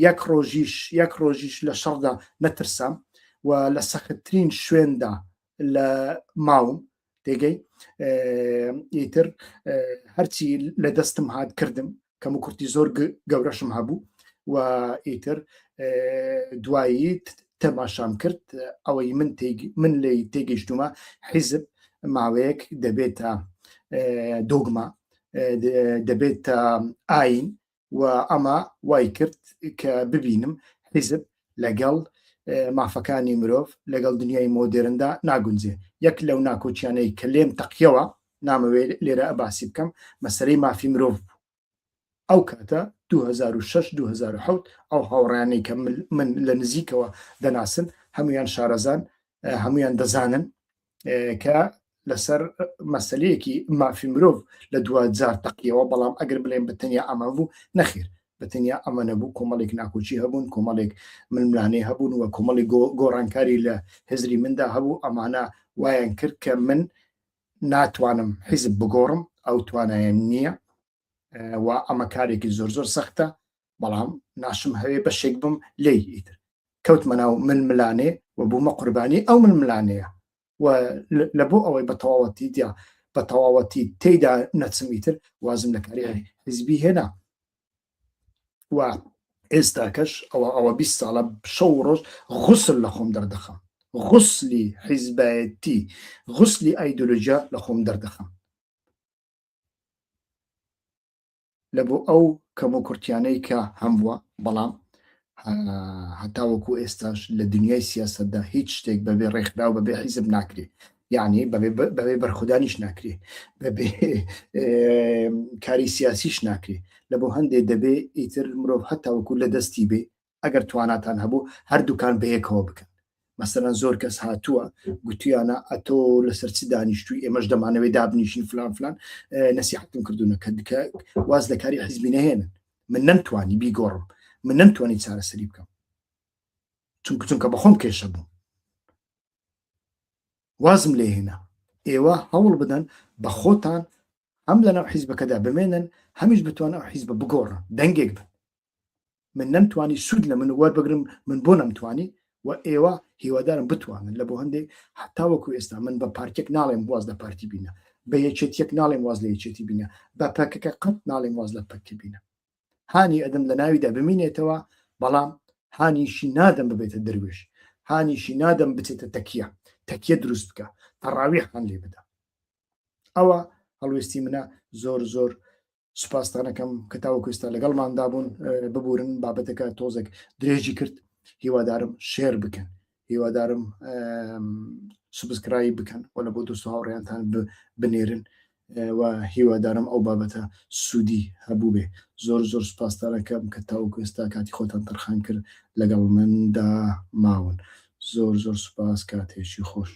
یەک ڕۆژیش یەک ڕۆژیش لە شەڕدا نەترسام و لە سەختترین شوێندا لە ماوم تێگەی ئیتر هەرچی لە دەستم هات کردم کەم و کورتی زۆر گەورەشم هەبوو و ئیتر دوایی تەماشام کرد ئەوەی من من لی تێگەیشتومە حیزب ماوەیەک دەبێتە دۆگما دەبێتە ئاین و ئەمە وای کرد کە ببینم حیزب لەگەڵ مافەکانی مرۆڤ لەگەڵ دنیای مۆدێرندا ناگونجێ یەک لەو ناکۆکیانەی کە لێم تەقیەوە نامەوێت لێرە باسی بکەم مەسەرەی مافی مرۆڤ بوو ئەو کاتە 2006 2007 ئەو هاوڕیانەی کە من لە نزیکەوە دەناسن هەمویان شارەزان هەمویان دەزانن کە لەسەر مەسلەیەکی مافی مرۆڤ لە دوا جار تەقیەوە بەڵام ئەگەر بڵێن بە تەنیا ئەمە بوو نەخێر بە تەنیا ئەمە نەبوو کۆمەڵێک ناکۆکی هەبوون کۆمەڵێک ململانێ هەبوون و کۆمەڵی گۆڕانکاری لە هزری مندا هەبوو ئەمانە وایان کرد کە من ناتوانم حیزب بگۆڕم ئەو توانایەم نییە و ئەمە کارێکی زۆر زۆر سەختە بەڵام ناشم هەوێ بەشێک بم لێی ئیتر کەوتمە ناو ململانێ و بوومە قوربانی ئەو ململانێیە و لە بۆ ئەوەی بە تەواوەتی دیا بە تەواوەتی تێدا نەچم ئیتر وازم لە کاری حزبی هێنا و ئێستاکەش ئەوە ئەوە 20 ساڵە شەو و ڕۆژ غسل لە خۆم دەردەخەم غسلی حیزبایەتی غسلی ئایدۆلۆژیا لە خۆم دەردەخەم لە بۆ ئەو کەم و کورتیانەی کە هەمبووە بەڵام هەتاوەکو ئێستاش لە دنیای سیاستدا هیچ شتێک بەبێ ڕێکخراو بەبێ حیزب ناکرێ یعنی بەبێ بەرخودانیش ناکرێ بەبێ کاری سیاسیش ناکرێ لە بۆ هەندێ دەبێ ئیتر مرۆڤ هەتاوەکو لە دەستی بێ ئەگەر تواناتان هەبوو هەردووکان بەیەکەوە بکەن مەسەلەن زۆر کەس هاتووە گوتویانە ئەتۆ لەسەر چ دانیشتوی ئێمەش دەمانەوەی دابنیشین فلان فلان نەسیحەتم کردوونە کە دکە واز لە کاری حیزبی نەهێنن من نەمتوانی بیگۆڕم من نەمتوانی چارەسەری بکەم چونکە چونکە بەخۆم کێشە بوو وازم لێهێنا ئێوە هەوڵ بدەن بە خۆتان هەم لەناو حیزبەکەدا بمێنن هەمیش بتوان ئەو حیزبە بگۆڕن دەنگێک بن من نەمتوانی سوود لە من وەربگرم من بۆ نەمتوانی و ئێوە هیوادارم بتوانن لە بۆ هەندێک هەتاوەکو ئێستا من بە پارتێک ناڵێم واز لە پارتی بینە بە یەکێتیەک ناڵێم واز لە یەکێتی بینە بە پەکەکە قەت ناڵێم واز لە پەککە بینە هانی ئەدەم لە ناویدا بمینێتەوە بەڵام هانیشی نادەم ببێتە دەروێش هانیشی نادەم بچێتە تەکیە تەکیە دروست بکە تەڕاوی هان لێ بدە ئەوە هەڵوێستی منە زۆر زۆر سوپاستانەکەم کە تاوەکو ئێستا لەگەڵماندا بوون ببورن بابەتەکە تۆزێک درێژی کرد هیوادارم share بکەن هیوادارم subscribe بکەن و لە بۆ دۆست و هاوڕێیانتان بنێرن و هیوادارم ئەو بابەتە سوودی هەبوو بێ زۆر زۆر سوپاستانەکەم کە تاوەکو ئێستا کاتی خۆتان تەرخان کرد لەگەڵ مندا ماون زۆر زۆر سوپاس کاتێکی خۆش.